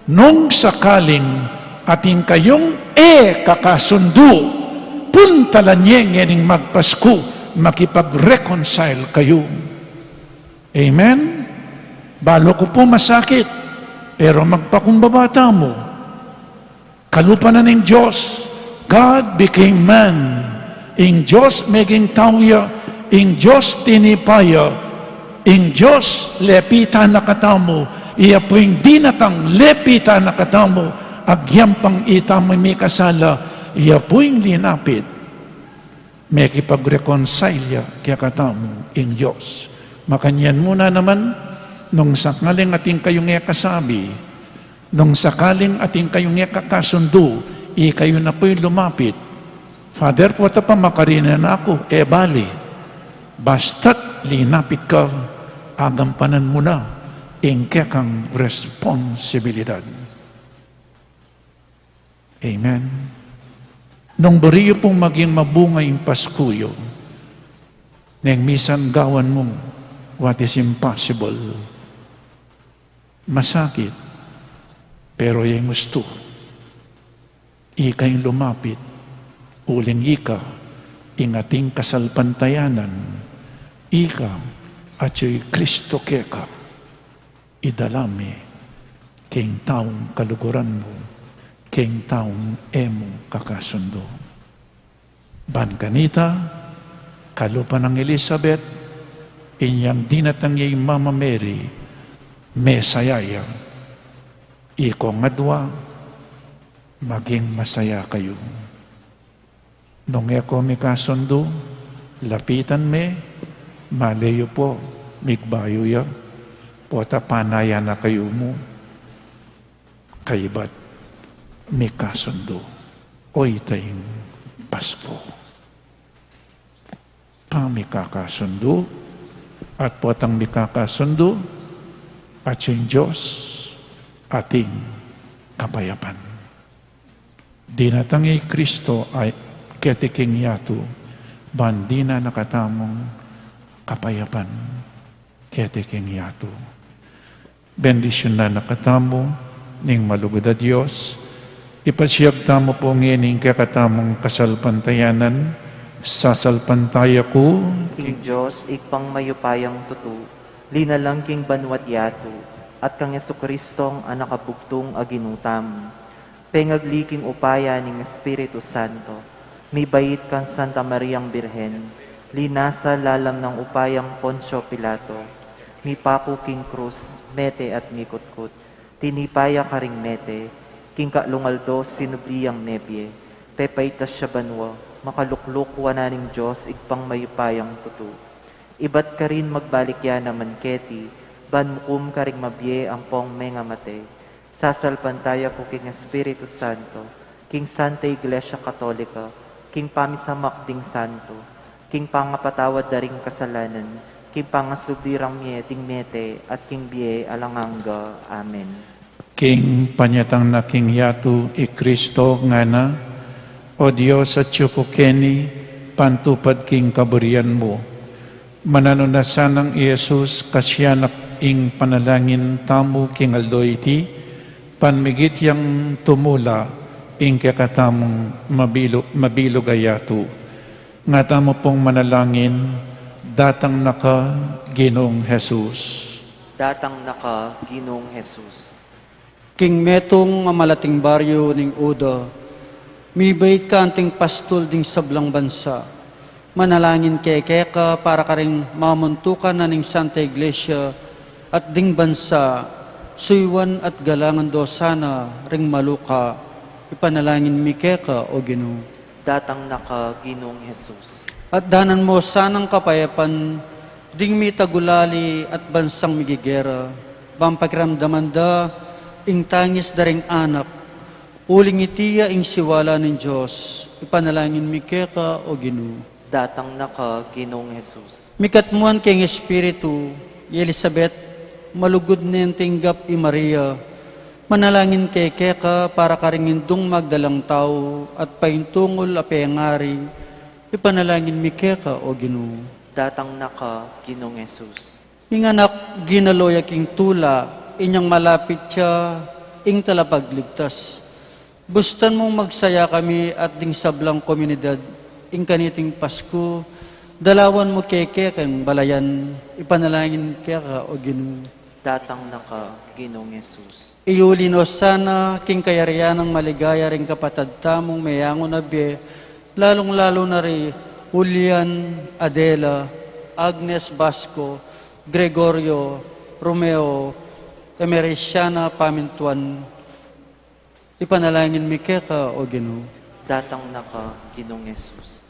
Nung sakaling atin kayung e kakasundu, puntalan ye ngening magpasku, makipag-reconcile kayu. Amen? Balu ku pu masakit, pero magpakumbaba tamu. Kalupa na ning Dios, God became man. Ing Dios meging tau ya, ing Dios tinipa ya, ing Dios lepitan na katamu, iya pu ing dinatang lepitan na katamu, agyang pang itamu mikasala, iya pu ing linapit. Mekipag-reconcile ya kekatamu ing Dios. Makanyan mu na naman, nung sakaling atin kayung e kasabi, nung sakaling atin kayung e kakasundu, ikayu na pu'y lumapit. Father, pota pa makarina na ku, e bali. Basta't linapit ka, agampanan mu na ing kekang responsibilidad. Amen. Nung buri yu pung maging mabunga ing Pasku yu, neng misan gawan mu what is impossible. Masakit, pero ing ustu, ika ing lumapit, uling ika ing ating kasalpantayanan, ika atyu i Kristo keka. Idala me king taung kaluguran mu, king taung e mu kakasundu. Ban kanita, kalupa nang Elizabeth, inyang dinatang ya i Mama Mary, mesaya ya. Ikong adua, maging masaya kayu. Nung e ko mikasundu, lapitan me, male yu po, migbayu ya, pota panaya na kayu mu, kaybat mikasundu. O ita ing Pasku. Pamikakasundu, at potang mikakasundu, at ing Dios, ating kapayapan. Dinatang i Kristo a keti king yatu, ban dinan na katamung kapayapan keti king yatu. Bendisyunan na katamu ning malugud a Dios, ipasiag tamu pu ngening kekatamung kasalpantayanan, sasalpantaya ku. King Dios, Ibpang mayupayang tutu, linalang king banua't yatu, at kang Jesucristong anak a bugtung a Ginu tamu. Pengagli king upaya ning Espiritu Santo, mibait kang Santa Mariang Birhen, linasa lalam nang upayang Poncio Pilato, mipaku king krus, mete at mikutkut, tinipa ya karing mete, king kalung aldo sinubli yang mebie, pepaitas ya banua, makalukluk wanan ning Dios Ibpang mayupayang tutu. Ibat karin magbalik ya naman keti, ban mukum karing mabie ampong mengamate. Sasalpantaya ku king Espiritu Santo, king Santa Iglesia Katolika, king pamisamak ding santo, king pangapatawad da ring kasalanan, king pangasubli rang mie ding mete, at king bie alang angga. Amen. King panyatang na king yatu i Kristo ngana, O Dios, atyu ku keni, pantupad king kaburian mu. Mananu na sanang i Jesus, kasian na ing panalangin tamu king aldo iti, ban migit yang tumula ing kekatamung mabilu-, mabilug a yatu. Nga tamu pung manalangin, datang na ka, Ginung Jesus. Datang na ka, Ginung Jesus. King metung a malating baryu ning Uda, mibait ka anting pastul ding sablang bansa. Manalangin kami keka para karing mamuntukan na ning Santa Iglesia at ding bansa, suyuan at galangan do sana ring maluka. Ipanalangin mi keka, O Ginu. Datang na ka, Ginung Jesus. At danan mo sanang kapayapan ding mitagulali at bansang migigera, bang pakiramdaman da ing tangis da ring anak, uling iti ya ing siwala ning Dios. Ipanalangin mi keka, O Ginu. Datang na ka, Ginung Jesus. Mikatmuan king Espiritu i Elisabet, malugud neng tinggap i Maria. Manalangin kami keka para karing indung magdalang tau at paintungul a pengari. Ipanalangin mi keka, O Ginu. Datang na ka, Ginung Jesus. Ing Anak, ginalo ya king tula, inyang malapit ya ing Talapagligtas. Bustan mung magsaya kami at ding sablang komunidad, ing kaniting Pasku, dalawan mu keke keng balayan, ipanalangin keka, O Ginu. Datang na ka, Ginung Jesus. Iyuli no sana king kayarian nang maligaya ring kapatad tamung meyangu na bie, lalung-lalu na ri Julian, Adela, Agnes, Basco, Gregorio, Romeo, Emericiana, pamintuan. Ipanalangin mi keka, O Ginu. Datang na ka, Ginung Jesus.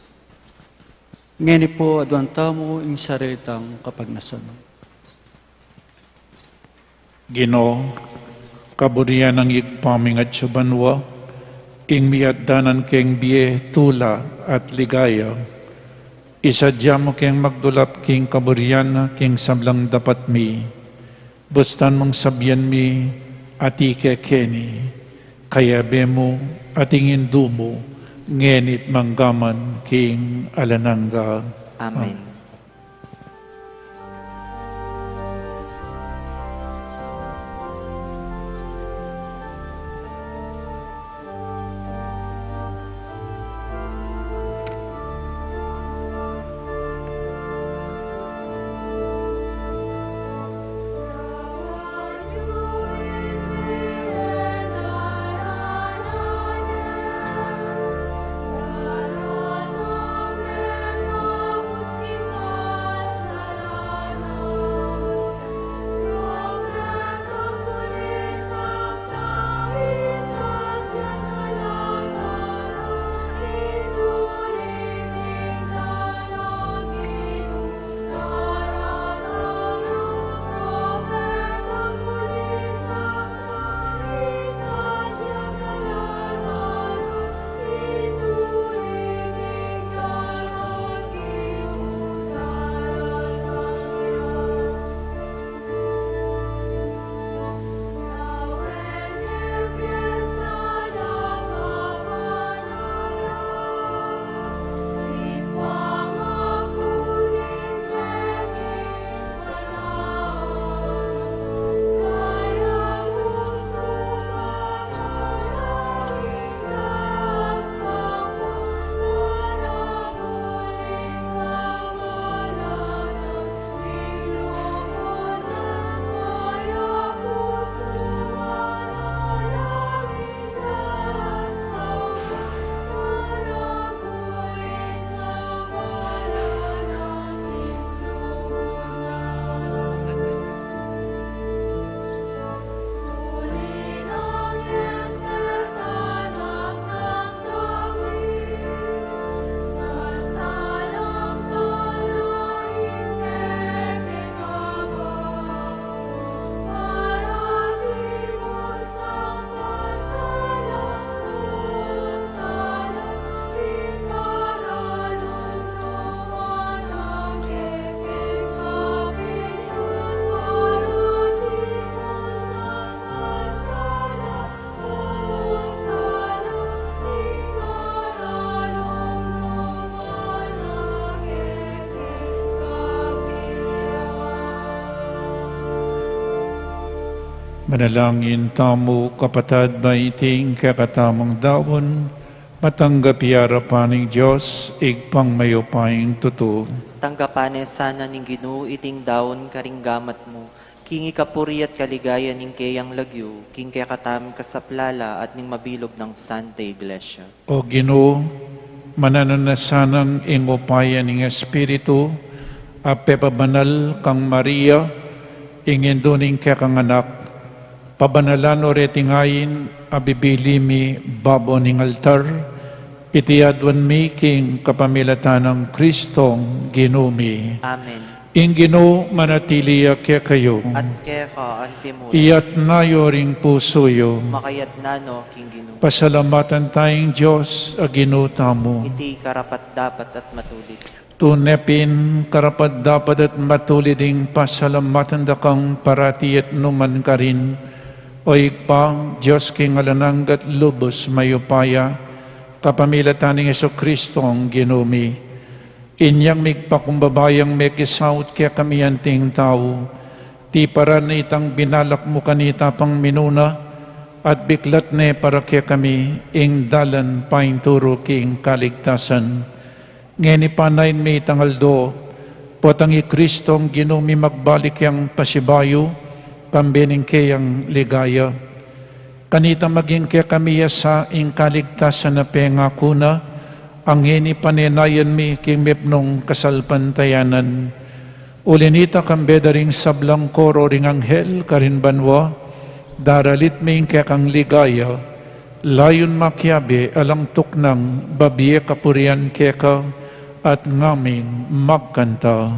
Ngeni pu, aduan tamu ing sarili tang kapagnasan. Ginu, kaburian nang Ibpa ming atsu banua, ing miatdanan keng bie, tula, at ligaya, isadya mu keng magdulap king kaburian na king sablang dapat mi. Bustan mung sabian mi, ati kekeni, kayabe mu, at ing Indu mu, ngeni't mangga man king alang angga. Amen. Manalangin tamu, kapatad, ba iting kekatamung daun matanggap ya arapan ning Dios, Ibpang mayupayang tutu. Tanggapan na sana ning Ginu iting daun karing gamat mu, king ikapuri at kaligayan ning keyang lagyu, king kekatamung kasaplalan at ning mabilug nang Santa Iglesia. O Ginu, mananu na sanang ing upaya ning Espiritu a pepabanal kang Maria, ing Indu ning kekang Anak, pabanalan no reting ain a bibili mi babo ning altar, iti aduan mi king kapamilatan nang Kristong Ginu mi. Amen. Ing Ginu manatili ya kekayu. At keka antimurin. Iyatna yu ring pusu yu. Makayatna no king Ginu. Pasalamatan taya ing Dios a Ginu tamu. Iti karapat-dapat at matulid. Tune pin karapat-dapat at matulid ing pasalamatan da kang parati at nukarin man, O Ibpa, Dios king alang angga at lubus mayupaya, kapamilatan nang Jesucristong Ginu mi. Inyang migpakumbaba yang mekisaut kekami anting tau, tiparan ne itang binalak mu kanita pang minuna, at biklat ne para kekami ing dalan painturu king kaligtasan. Ngeni panayan mi itang aldo, potang i Kristong Ginu mi magbalik yang pasibayu, kambe ning keyang ligaya. Kanita maging kekami ya sa ing kaligtasan a pengaku na, a ngeni panenayan mi king mipnung kasalpantayanan. Uli nita kambe da ring sablang koro ring anghel karin banua, daralit mi ing kekang ligaya, layun makiabe alang tuknang babie kapurian keka at ngaming magkanta.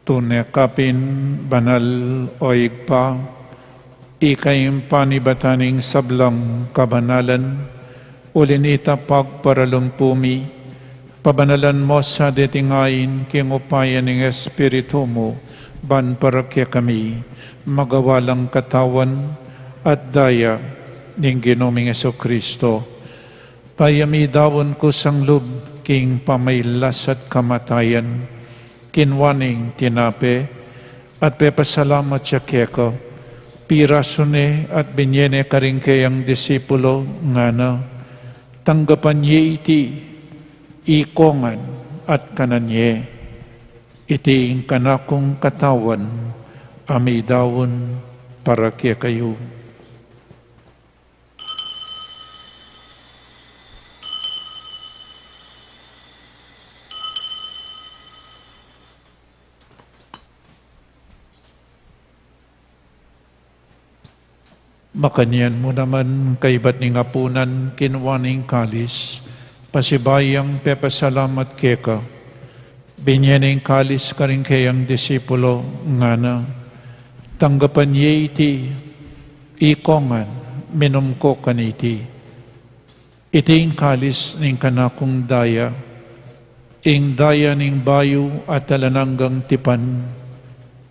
Tune ka pin banal, o Ibpa, ika ing panibatan ning sablang kabanalan, uli nita pagparalumpu mi, pabanalan mo sa deting ain king upaya ning Espiritu mu, ban para kekami magawa lang katawan at daya ning Ginu ming Jesucristo. Kaya midaun kusang lub king pamailas at kamatayan, kinua ne ing tinape, at pepasalamat ya keka, pirasu ne at binye ne karing keyang disipulo, ngana: Tanggapan ye iti, ikongan, at kanan ye. Iti ing kanakung katawan, a midaun para kekayu. Makanyan mu naman, kaibat ning apunan, kinua ne ing kalis, pasibayu yang pepasalamat keka, binye ne ing kalis karing keyang disipulo, ngana: Tanggapan ye iti, ikongan, minum ko kaniti. Iti ing kalis ning kanakung daya, ing daya ning bayu at alang anggang tipan,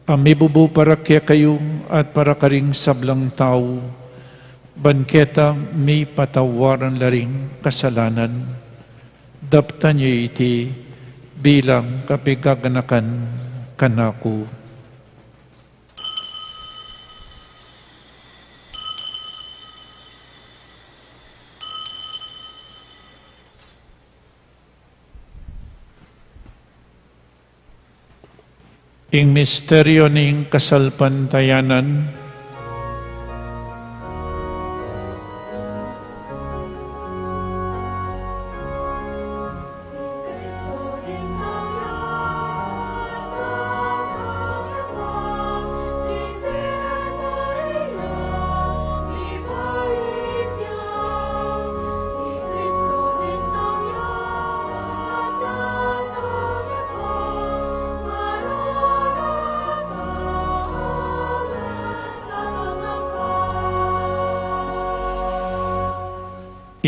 a mibubu para kekayu at para karing sablang tau, ban keta mipatawaran la ring kasalanan. Daptan ye iti bilang kapigaganakan kanaku. Ing misteryu ning kasalpantayanan.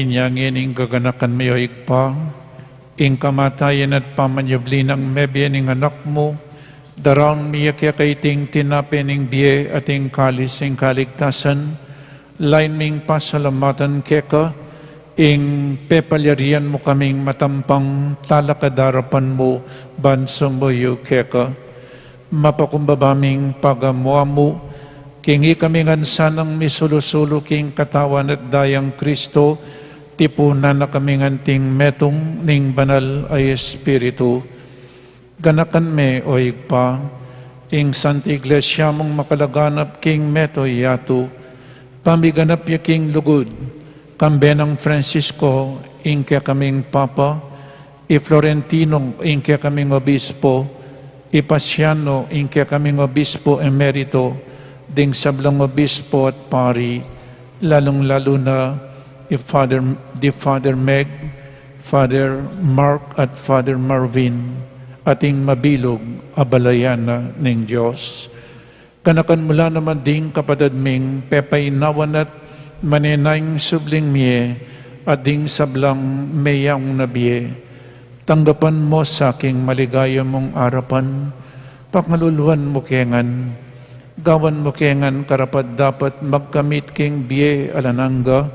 Inya ngeni ing gaganakan mi, o Ibpa, ing kamatayan at pamanyubli nang mebie ning Anak mu, daraun mi keka iting tinape ning bie at ing kalis ning kaligtasan, lain ming pasalamatan keka, ing pepalyarian mu kaming matampang talakad king arapan mu ban sumuyu keka. Mapakumbaba ming pagamu-amu, king ikami ngan sanang misulu-sulu king katawan at dayang Kristo, tipunan na kami ngan king metung ning Banal a Espiritu. Ganakan me, o Ibpa, ing Santa Iglesia mung makalaganap king mabilug a yatu, pamiganap ya king lugud, kambe nang Francisco, ing kekaming Papa, i Florentino, ing kekaming Obispo, i Pasiano, ing kekaming Obispo Emerito, ding sablang Obispo at Pari, lalung-lalu na i Father, di Father Meg, Father Mark at Father Marvin, at ing mabilug a balayan na ning Dios. Ganakan mu la naman ding kapatad ming pepainawan at manenayang subling mie, at ding sablang meyaun na bie. Tanggapan mu sa king maligaya mung arapan, pakaluluan mu ke ngan, gawan mu ke ngan karapat-dapat magkamit king bie alang angga,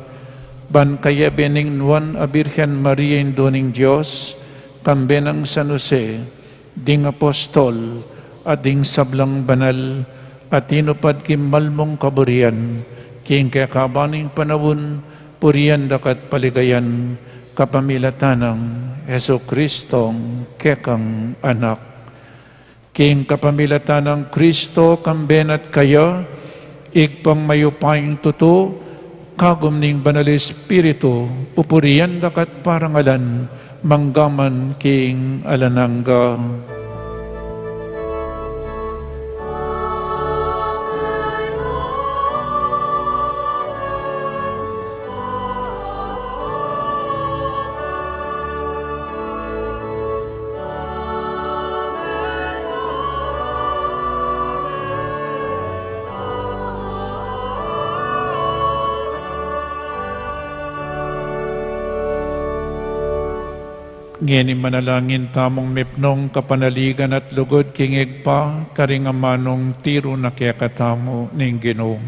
ban kayabe ning Nuan a Birhen Maria, Indu ning Dios, kambe nang San Jose, ding apostol, at ding sablang banal a tinupad king malmung kaburian, king kekaban ning panaun, purian da ka at paligayan, kapamilatan nang Jesucristong kekang Anak. King kapamilatan nang Kristo, kambe na at kaya, Ibpang mayupayang tutu, kagum ning Banal Espiritu, pupurian da ka at parangalan, mangga man king alang angga. Ngeni manalangin tamung mipnung kapanaligan at lugud king Ibpa, karing amanung tiru na kekatamu ning Ginu.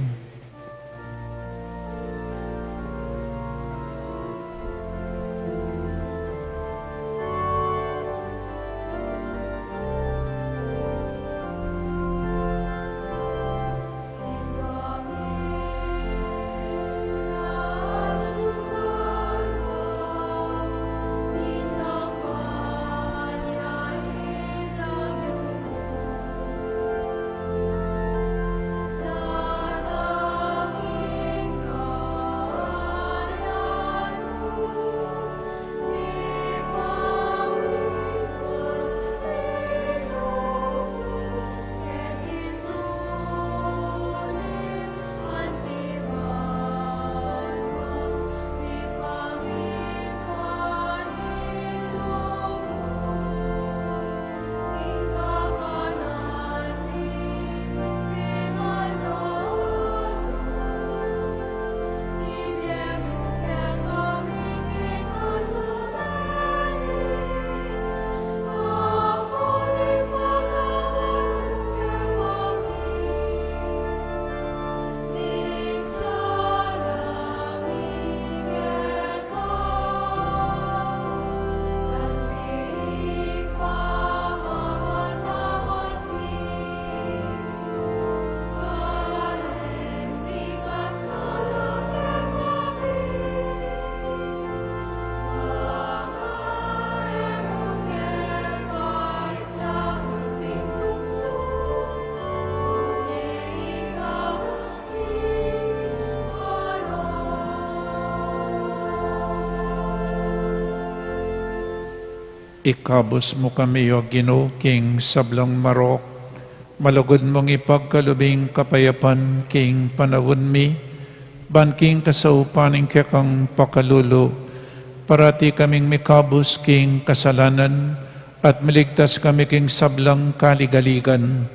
Ikabus mu kami, O Ginu, king sablang marok, malugud mung ipagkalub ing kapayapan king panaun mi, ban king kasaupan ning kekang pakalulu, parati kaming mikabus king kasalanan, at miligtas kami king sablang kaligaligan,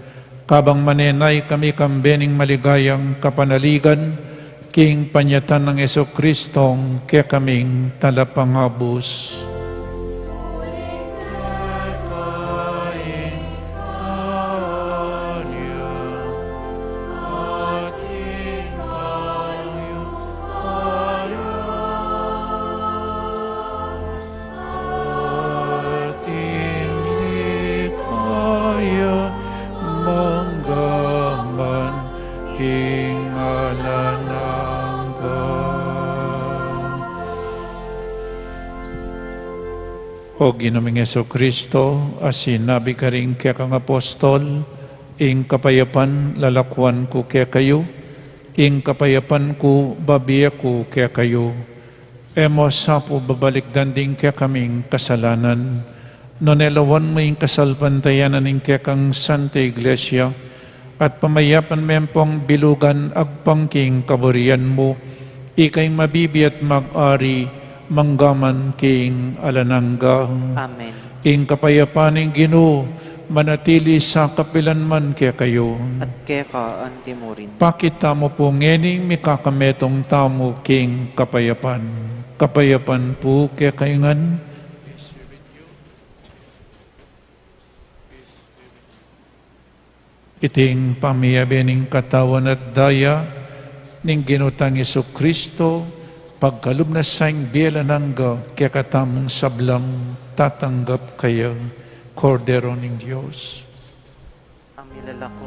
kabang manenaya kami kambe ning maligayang kapanaligan, King panyatang nang Jesucristo, kekaming talapangabus. Ating ligaya manggaman king alang angga. O Ginu ming Jesucristo, a sinabi karing kekang apostol, ing kapayapan lalakuan ku kekayu, ing kapayapan ku babie ku kekayu. E mu sa pu babalikdan ding kekaming kasalanan, nune lawan mu ing kasalpantayanan ning kekang Santa Iglesia, at pamayapan me pung bilugan agpang king kaburian mu, ika ing mabibie at mag-ari manggaman king alang angga. Amen. Ing kapayapan ning Ginu manatili sa kapilan man kekayu. At keka anti mu rin. Pakit tamu pu ngening mikakametung tamu king kapayapan. Kapayapan pu kekayu ngan. Iting pamiyabe ning katawan at daya ning Ginu tang Jesucristo, pagkalub na sa ing bie alang angga kekatamung sablang tatanggap kaya, Kordero ning Dios. Ang nilalako.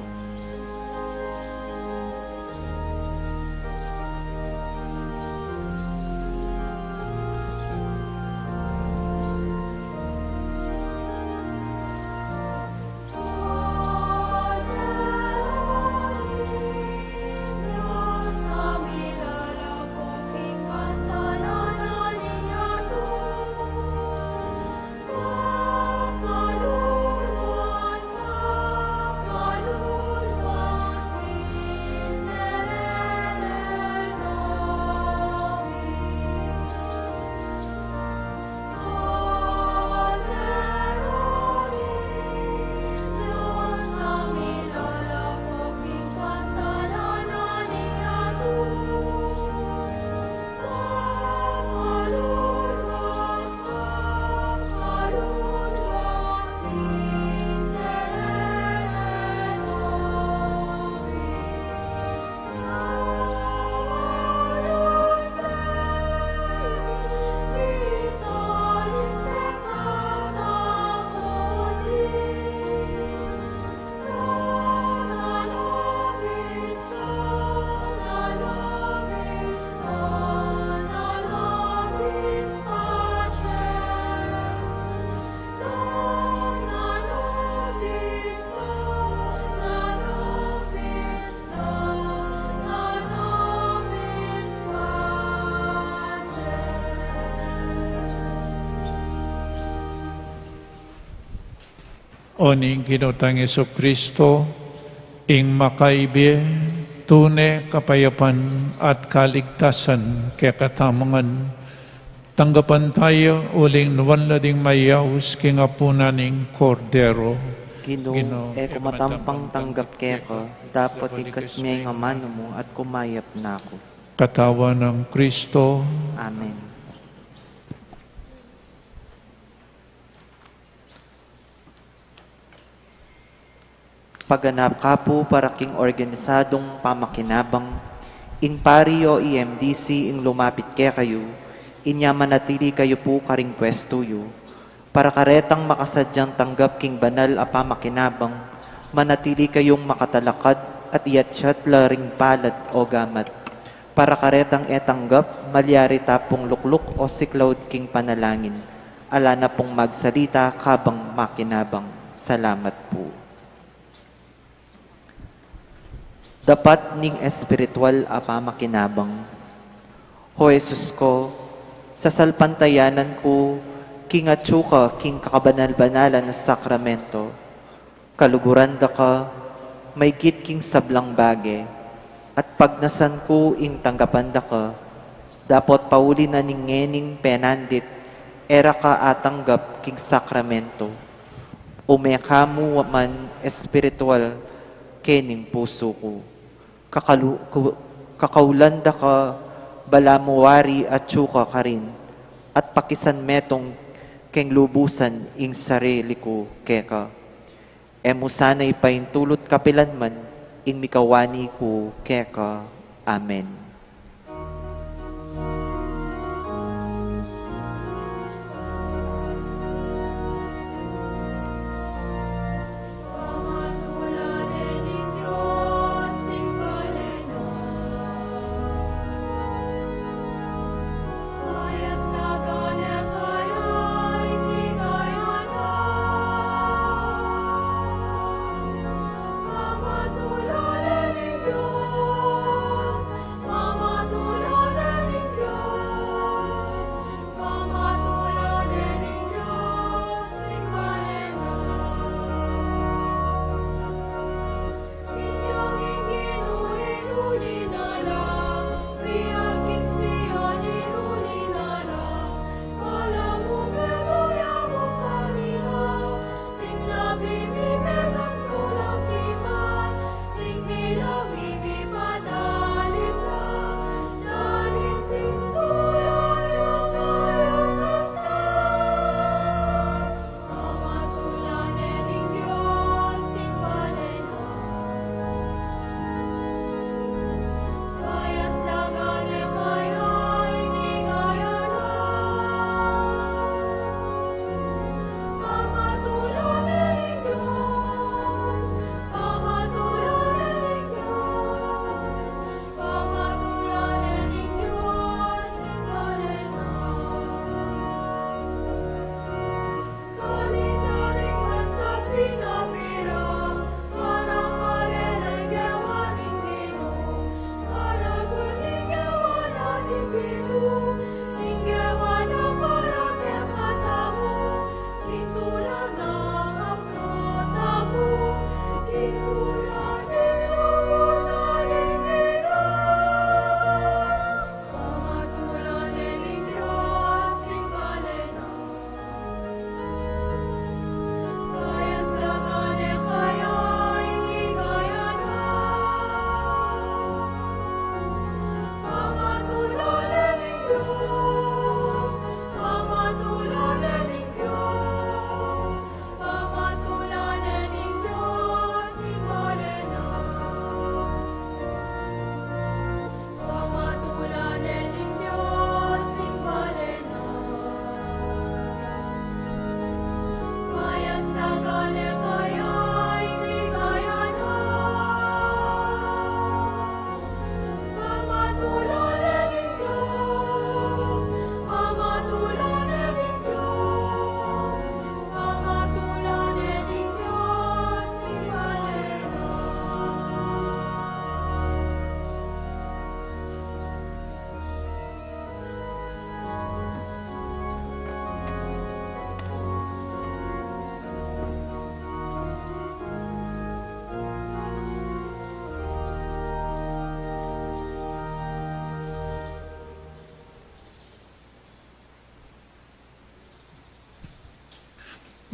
O ning Ginu tang Jesucristo, ing makaibie, tune, kapayapan at kaligtasan kekatamu ngan, tanggapan taya uling nuan la ding mayaus king apunan ning Kordero. Ginu, Ginu, e ku matampang tanggap keka, dapot ikas me ing amanu mu at kumayap na ku. Katawan nang Kristo. Amen. Paganap ka pu para king organisadung pamakinabang, ing pari o E M D C ing lumapit kekayu, inya manatili kayu pu karing pwestu yu, para karetang makasadyang tanggap king banal a pamakinabang, manatili kayung makatalakad at iyatyat la ring palad o gamat. Para karetang e tanggap, malyari ta pung lukluk o siklaud king panalangin, ala na pung magsalita kabang makinabang. Salamat pu. Dapat ning espiritual a pamakinabang. O Jesus ko, sasalpantayanan ku king atyu ka king kakabanal-banalan a sakramento, kaluguran da ka maygit king sablang bage, at pagnasan ku ing tanggapan da ka, dapot pauli na ning ngening penandit, e ra ka atanggap king sakramento. Ume ka mu man espiritual kening pusu ku. Kakalu-, ku-, Kakaulan da ka, balamu wari atyu ka karin, at pakisan metung keng lubusan ing sarili ku keka. E mu sana ipaintulut kapilan man ing mikawani ku keka. Amen.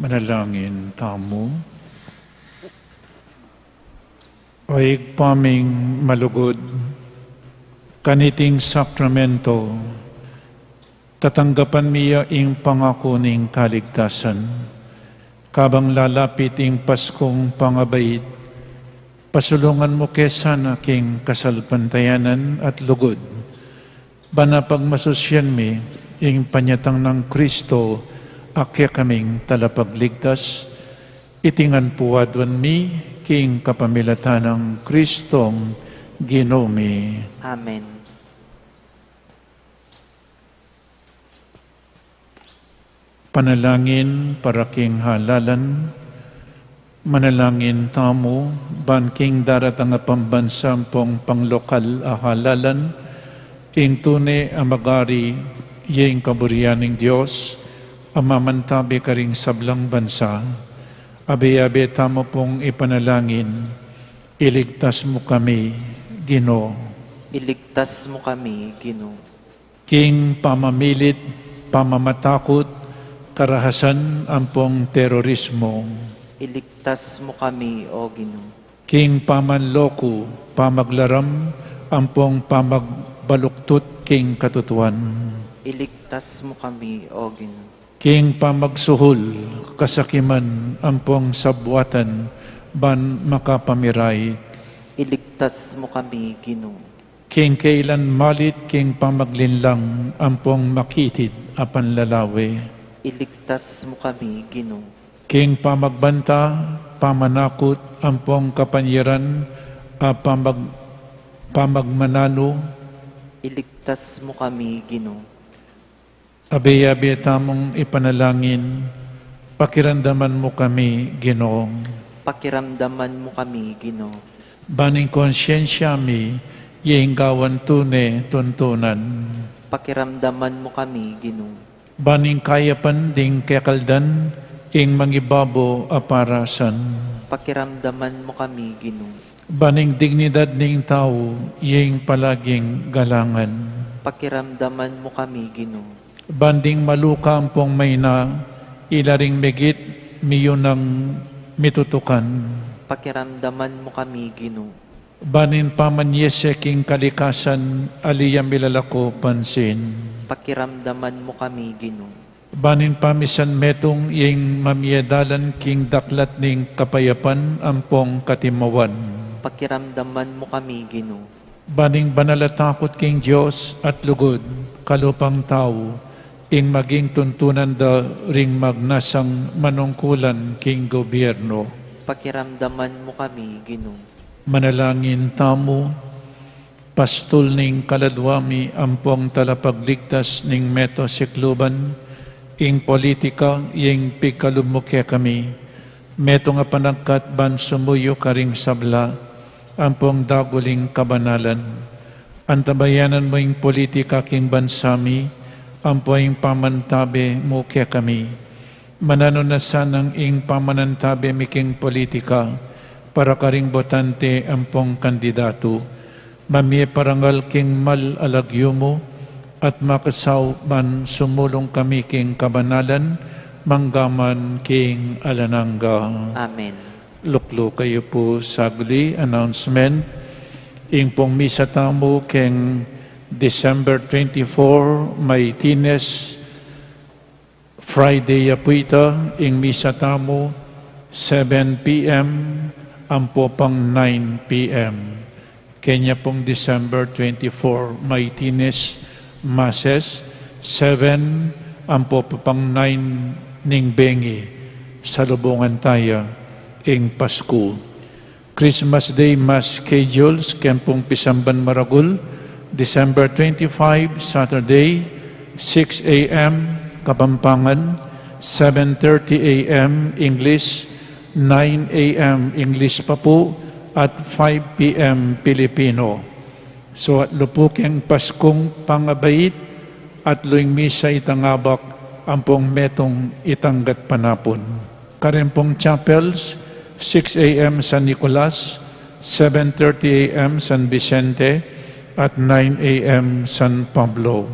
Manalangin tamu. O Ibpa ming malugud, kaniting sakramento, tatanggapan mi ya ing pangaku ning kaligtasan. Kabang lalapit ing Paskung pangabait, pasulungan mu ke sana king kasalpantayanan at lugud, ban apagmasusyan mi ing panyatang nang Kristo a kekaming Talapagligtas. Iti ngan pu aduan mi king kapamilatan nang Kristong Ginu mi. Amen. Panalangin para king halalan. Manalangin tamu ban king daratang a pambansa ampong panglokal a halalan, ing tune a magari, ya ing kaburian ning Dios a mamantabi karing sablang bansa. Abe-abe tamu pung ipanalangin, iligtas mu kami, Ginu. Iligtas mu kami, Ginu. King pamamilit, pamamatakut, karahasan ampong terorismo. Iligtas mu kami, O Ginu. King pamanloko, pamaglaram, ampong pamagbaluktut king katutuan. Iligtas mu kami, O Ginu. King pamagsuhul, kasakiman, ampong sabwatan, ban makapamirait. Iligtas mu kami, Ginu. King kailan malit, king pamaglinlang, ampong makitid a panlalawe. Iligtas mu kami, Ginu. King pamagbanta, pamanakut, ampong kapanyaran, a pamag-, pamagmananu. Iligtas mu kami, Ginu. Abe-abe tamung ipanalangin, pakiramdaman mu kami, Ginu. Pakiramdaman mu kami, Ginu. Ban ing konsyensya mi, ing gawan tune tuntunan. Pakiramdaman mu kami, Ginu. Ban ing kayapan ding kekaldan, ing mangibabo a parasan. Pakiramdaman mu kami, Ginu. Ban ing dignidad ning tau, ing palaging galangan. Pakiramdaman mu kami, Ginu. Ban ding maluka ampong maina, ila ring migit miyunang mitutukan. Pakiramdaman mu kami, Ginu. Ban ing pamanyese king kalikasan, ali ya milalako pansin. Pakiramdaman mu kami, Ginu. Ban ing pamisan metung ing mamie dalan king daklat ning kapayapan ampong katimawan. Pakiramdaman mu kami, Ginu. Ban ing banal a takut king Dios at lugud, kalupang tau, ing maging tuntunan da ring magnasang manungkulan king gobyerno. Pakiramdaman mu kami, Ginu. Manalangin tamu. Pastul ning kaladwa mi ampong talapagligtas ning meto sikluban, ing politika, ing pigkalub mu kekami, metung a panagkat ban sumuyu karing sabla, ampong dagul ing kabanalan. Antabayanan mu ing politika king bansa mi, ampo ing pamantabe mu kekami. Mananu na sanang ing pamanantabe mi king politika, para karing botante ampong kandidatu. Mamie parangal king mal a lagyu mu, at makasaup ban sumulung kami king kabanalan, manggaman king alang angga. Amen. Lukluk kayu pu saglit, announcement. Ing pung misa tamu keng December twenty-four, Maitines, Friday ya pu ita, ing misa tamu, seven P M ampo pang nine P M. Kenya pung December twenty-four, Maitines, Masses, seven ampo pang nine ning bengi, salubungan taya ing Pasku. Christmas Day Mass schedules, keng pung pisamban maragul, December twenty-five, Saturday, six A M Kapampangan, seven thirty A M English, nine A M English pa pu, at five P M Pilipino. So, atlu pu keng Paskung pangabait, atlu ing misa itang abak, ampong metung itang gatpanapun. Kareng pung chapels, six A M San Nicolas, seven thirty A M San Vicente, at nine A M San Pablo.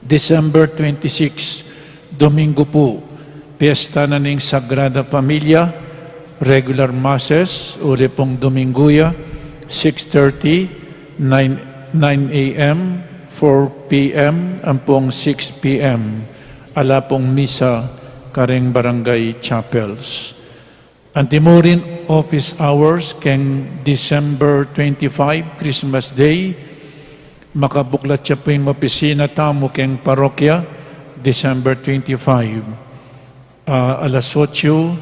December twenty-six, Domingo pu, piyesta na ning Sagrada Familia, regular masses, uli pung Domingo ya, six thirty, nine, nine A M, four P M, ampong six P M. Ala pung misa kareng barangay chapels. Antimurin office hours keng December twenty-five, Christmas Day, makabuklat ya pu ing opisina tamu keng parokya, December twenty-five, ah, alas otso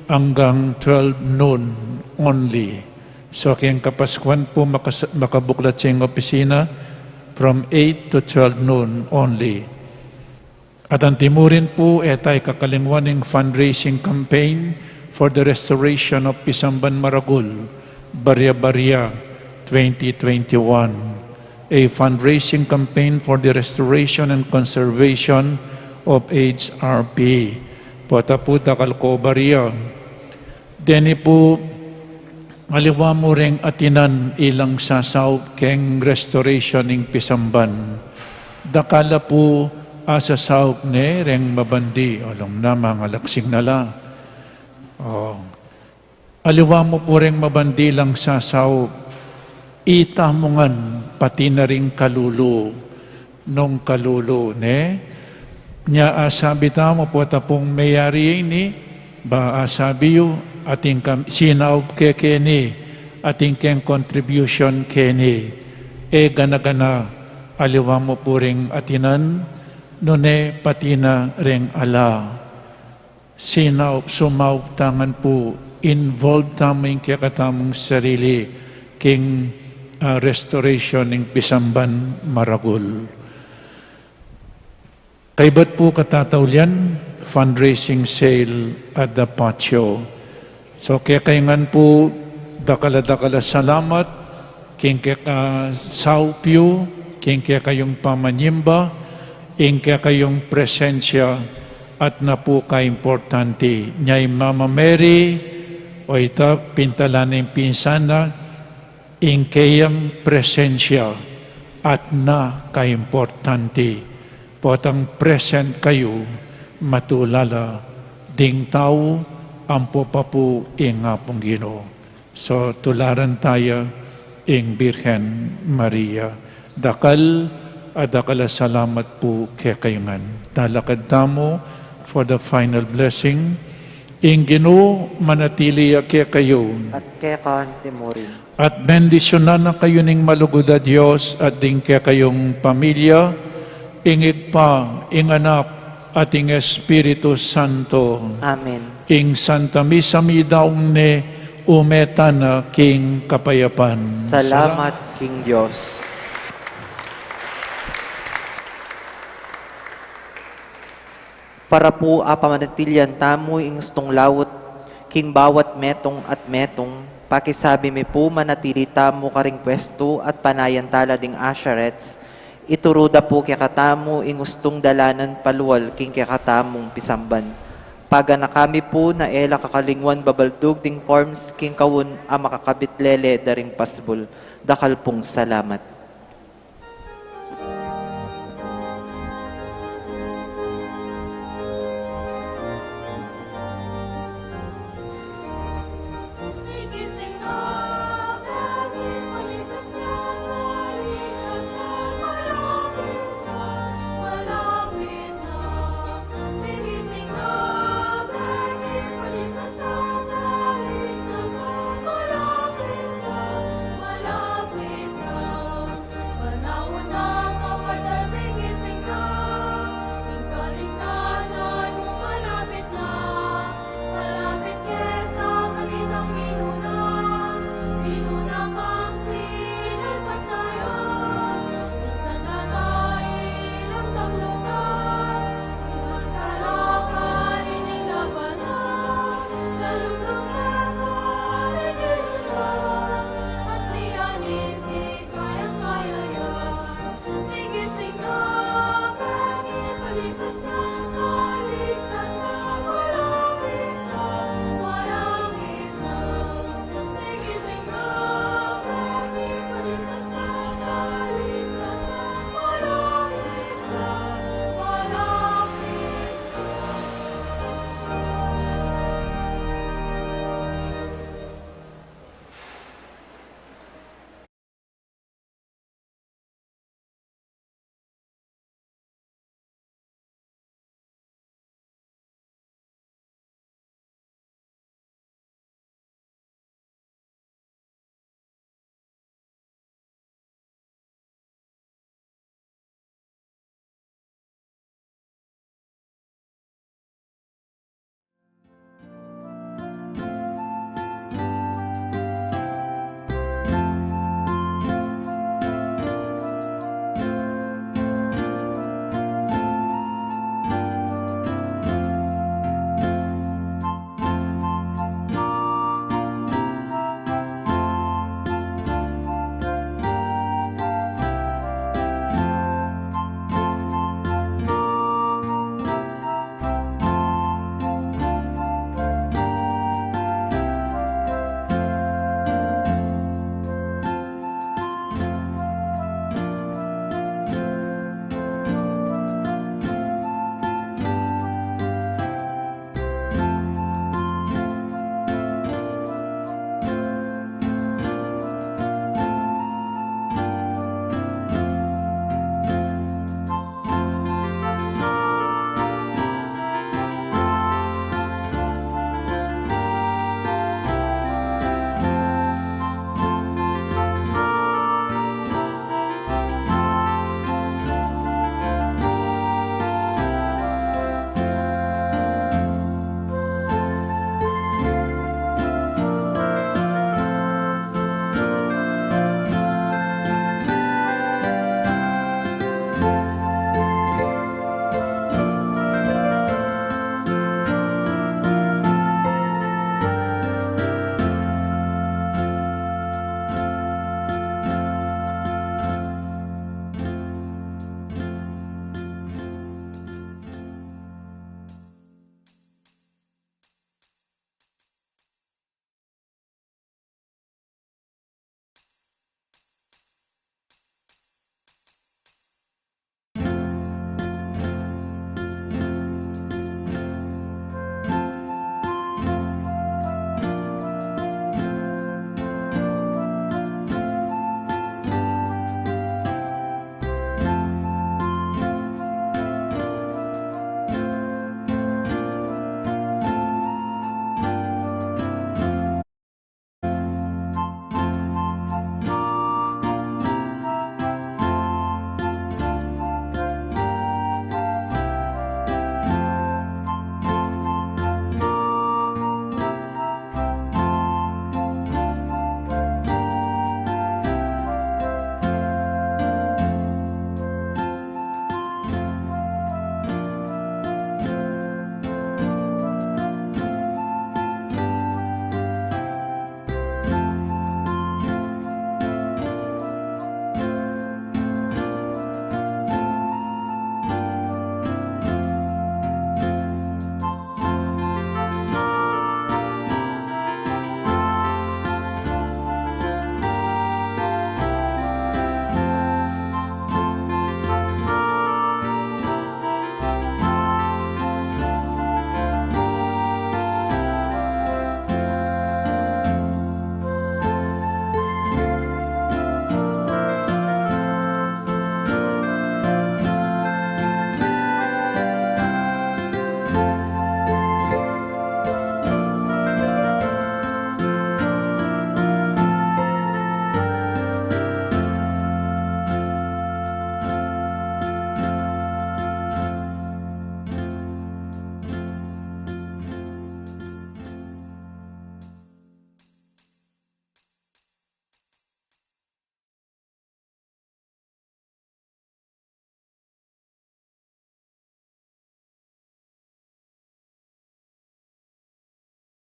anggang twelve noon only. So, keng Kapaskuan pu makas-, makabuklat ya ing opisina from eight to twelve noon only. At antimurin pu, e tayu kakalingwan ing fundraising campaign for the restoration of Pisamban Maragul, Barya-Barya twenty twenty-one, a fundraising campaign for the restoration and conservation of H R P. Pota pu dakal ko barya. Deni pu, aliwa mu reng atinan ilang sasaup keng restoration ning Pisamban. Dakal la pu a sasaup ne reng mabandi, o, alam na, mangalaksing na la. O. Aliwa mu pu reng mabandi lang sasaup. Itamu ngan pati na ring kalulu nung kalulu ne. Nya asabi tamu potang pung meyari ini, ba asabi yu, atin keng sinaup ke keni, atin keng contribution keni, e gana-gana aliwa mu pu ring atinan, nune pati na ring ala. Sinaup, sumaup ta ngan pu, involve tamu ing kekatamung sarili king, ah, restoration ning pisamban maragul. Kaybat pu katataulian, fundraising sale at the patio. So, kekayu ngan pu, dakal a dakal a salamat, king kekasaup yu, king kekayung pamanyimba, ing kekayung presensya, at na pu kaimportante. Nya i Mama Mary, o ita, pintalan ning pinsan na, ing keyang presensya, at na kaimportante. Potang present kayu, matula la ding tau, ampo pa pu ing Apung Ginu. So, tularan taya ing Birhen Maria. Dakal a dakal a salamat pu kekayu ngan. Talakad tamu for the final blessing. Ing Ginu manatili ya kekayu. At keka naman murin. At bendisyunan na kayu ning malugud a Dios at ding kekayung pamilya, ing Ibpa, ing Anak, at ing Espiritu Santo. Amen. Ing Santa Misa midaung ne, ume tana king kapayapan. Salamat king Dios. Para pu a pamanatilian tamu ing ustung laut king bawat metung at metung, pakisabi mi pu manatili tamu karing pwestu at panayan tala ding usherettes, ituru da pu kekatamu ing ustung dalanan palual king kekatamung pisamban. Paganaka mi pu na e la kakalingwan babaldug ding forms king kaun a makakabit lele da ring pasbul. Dakal pung salamat.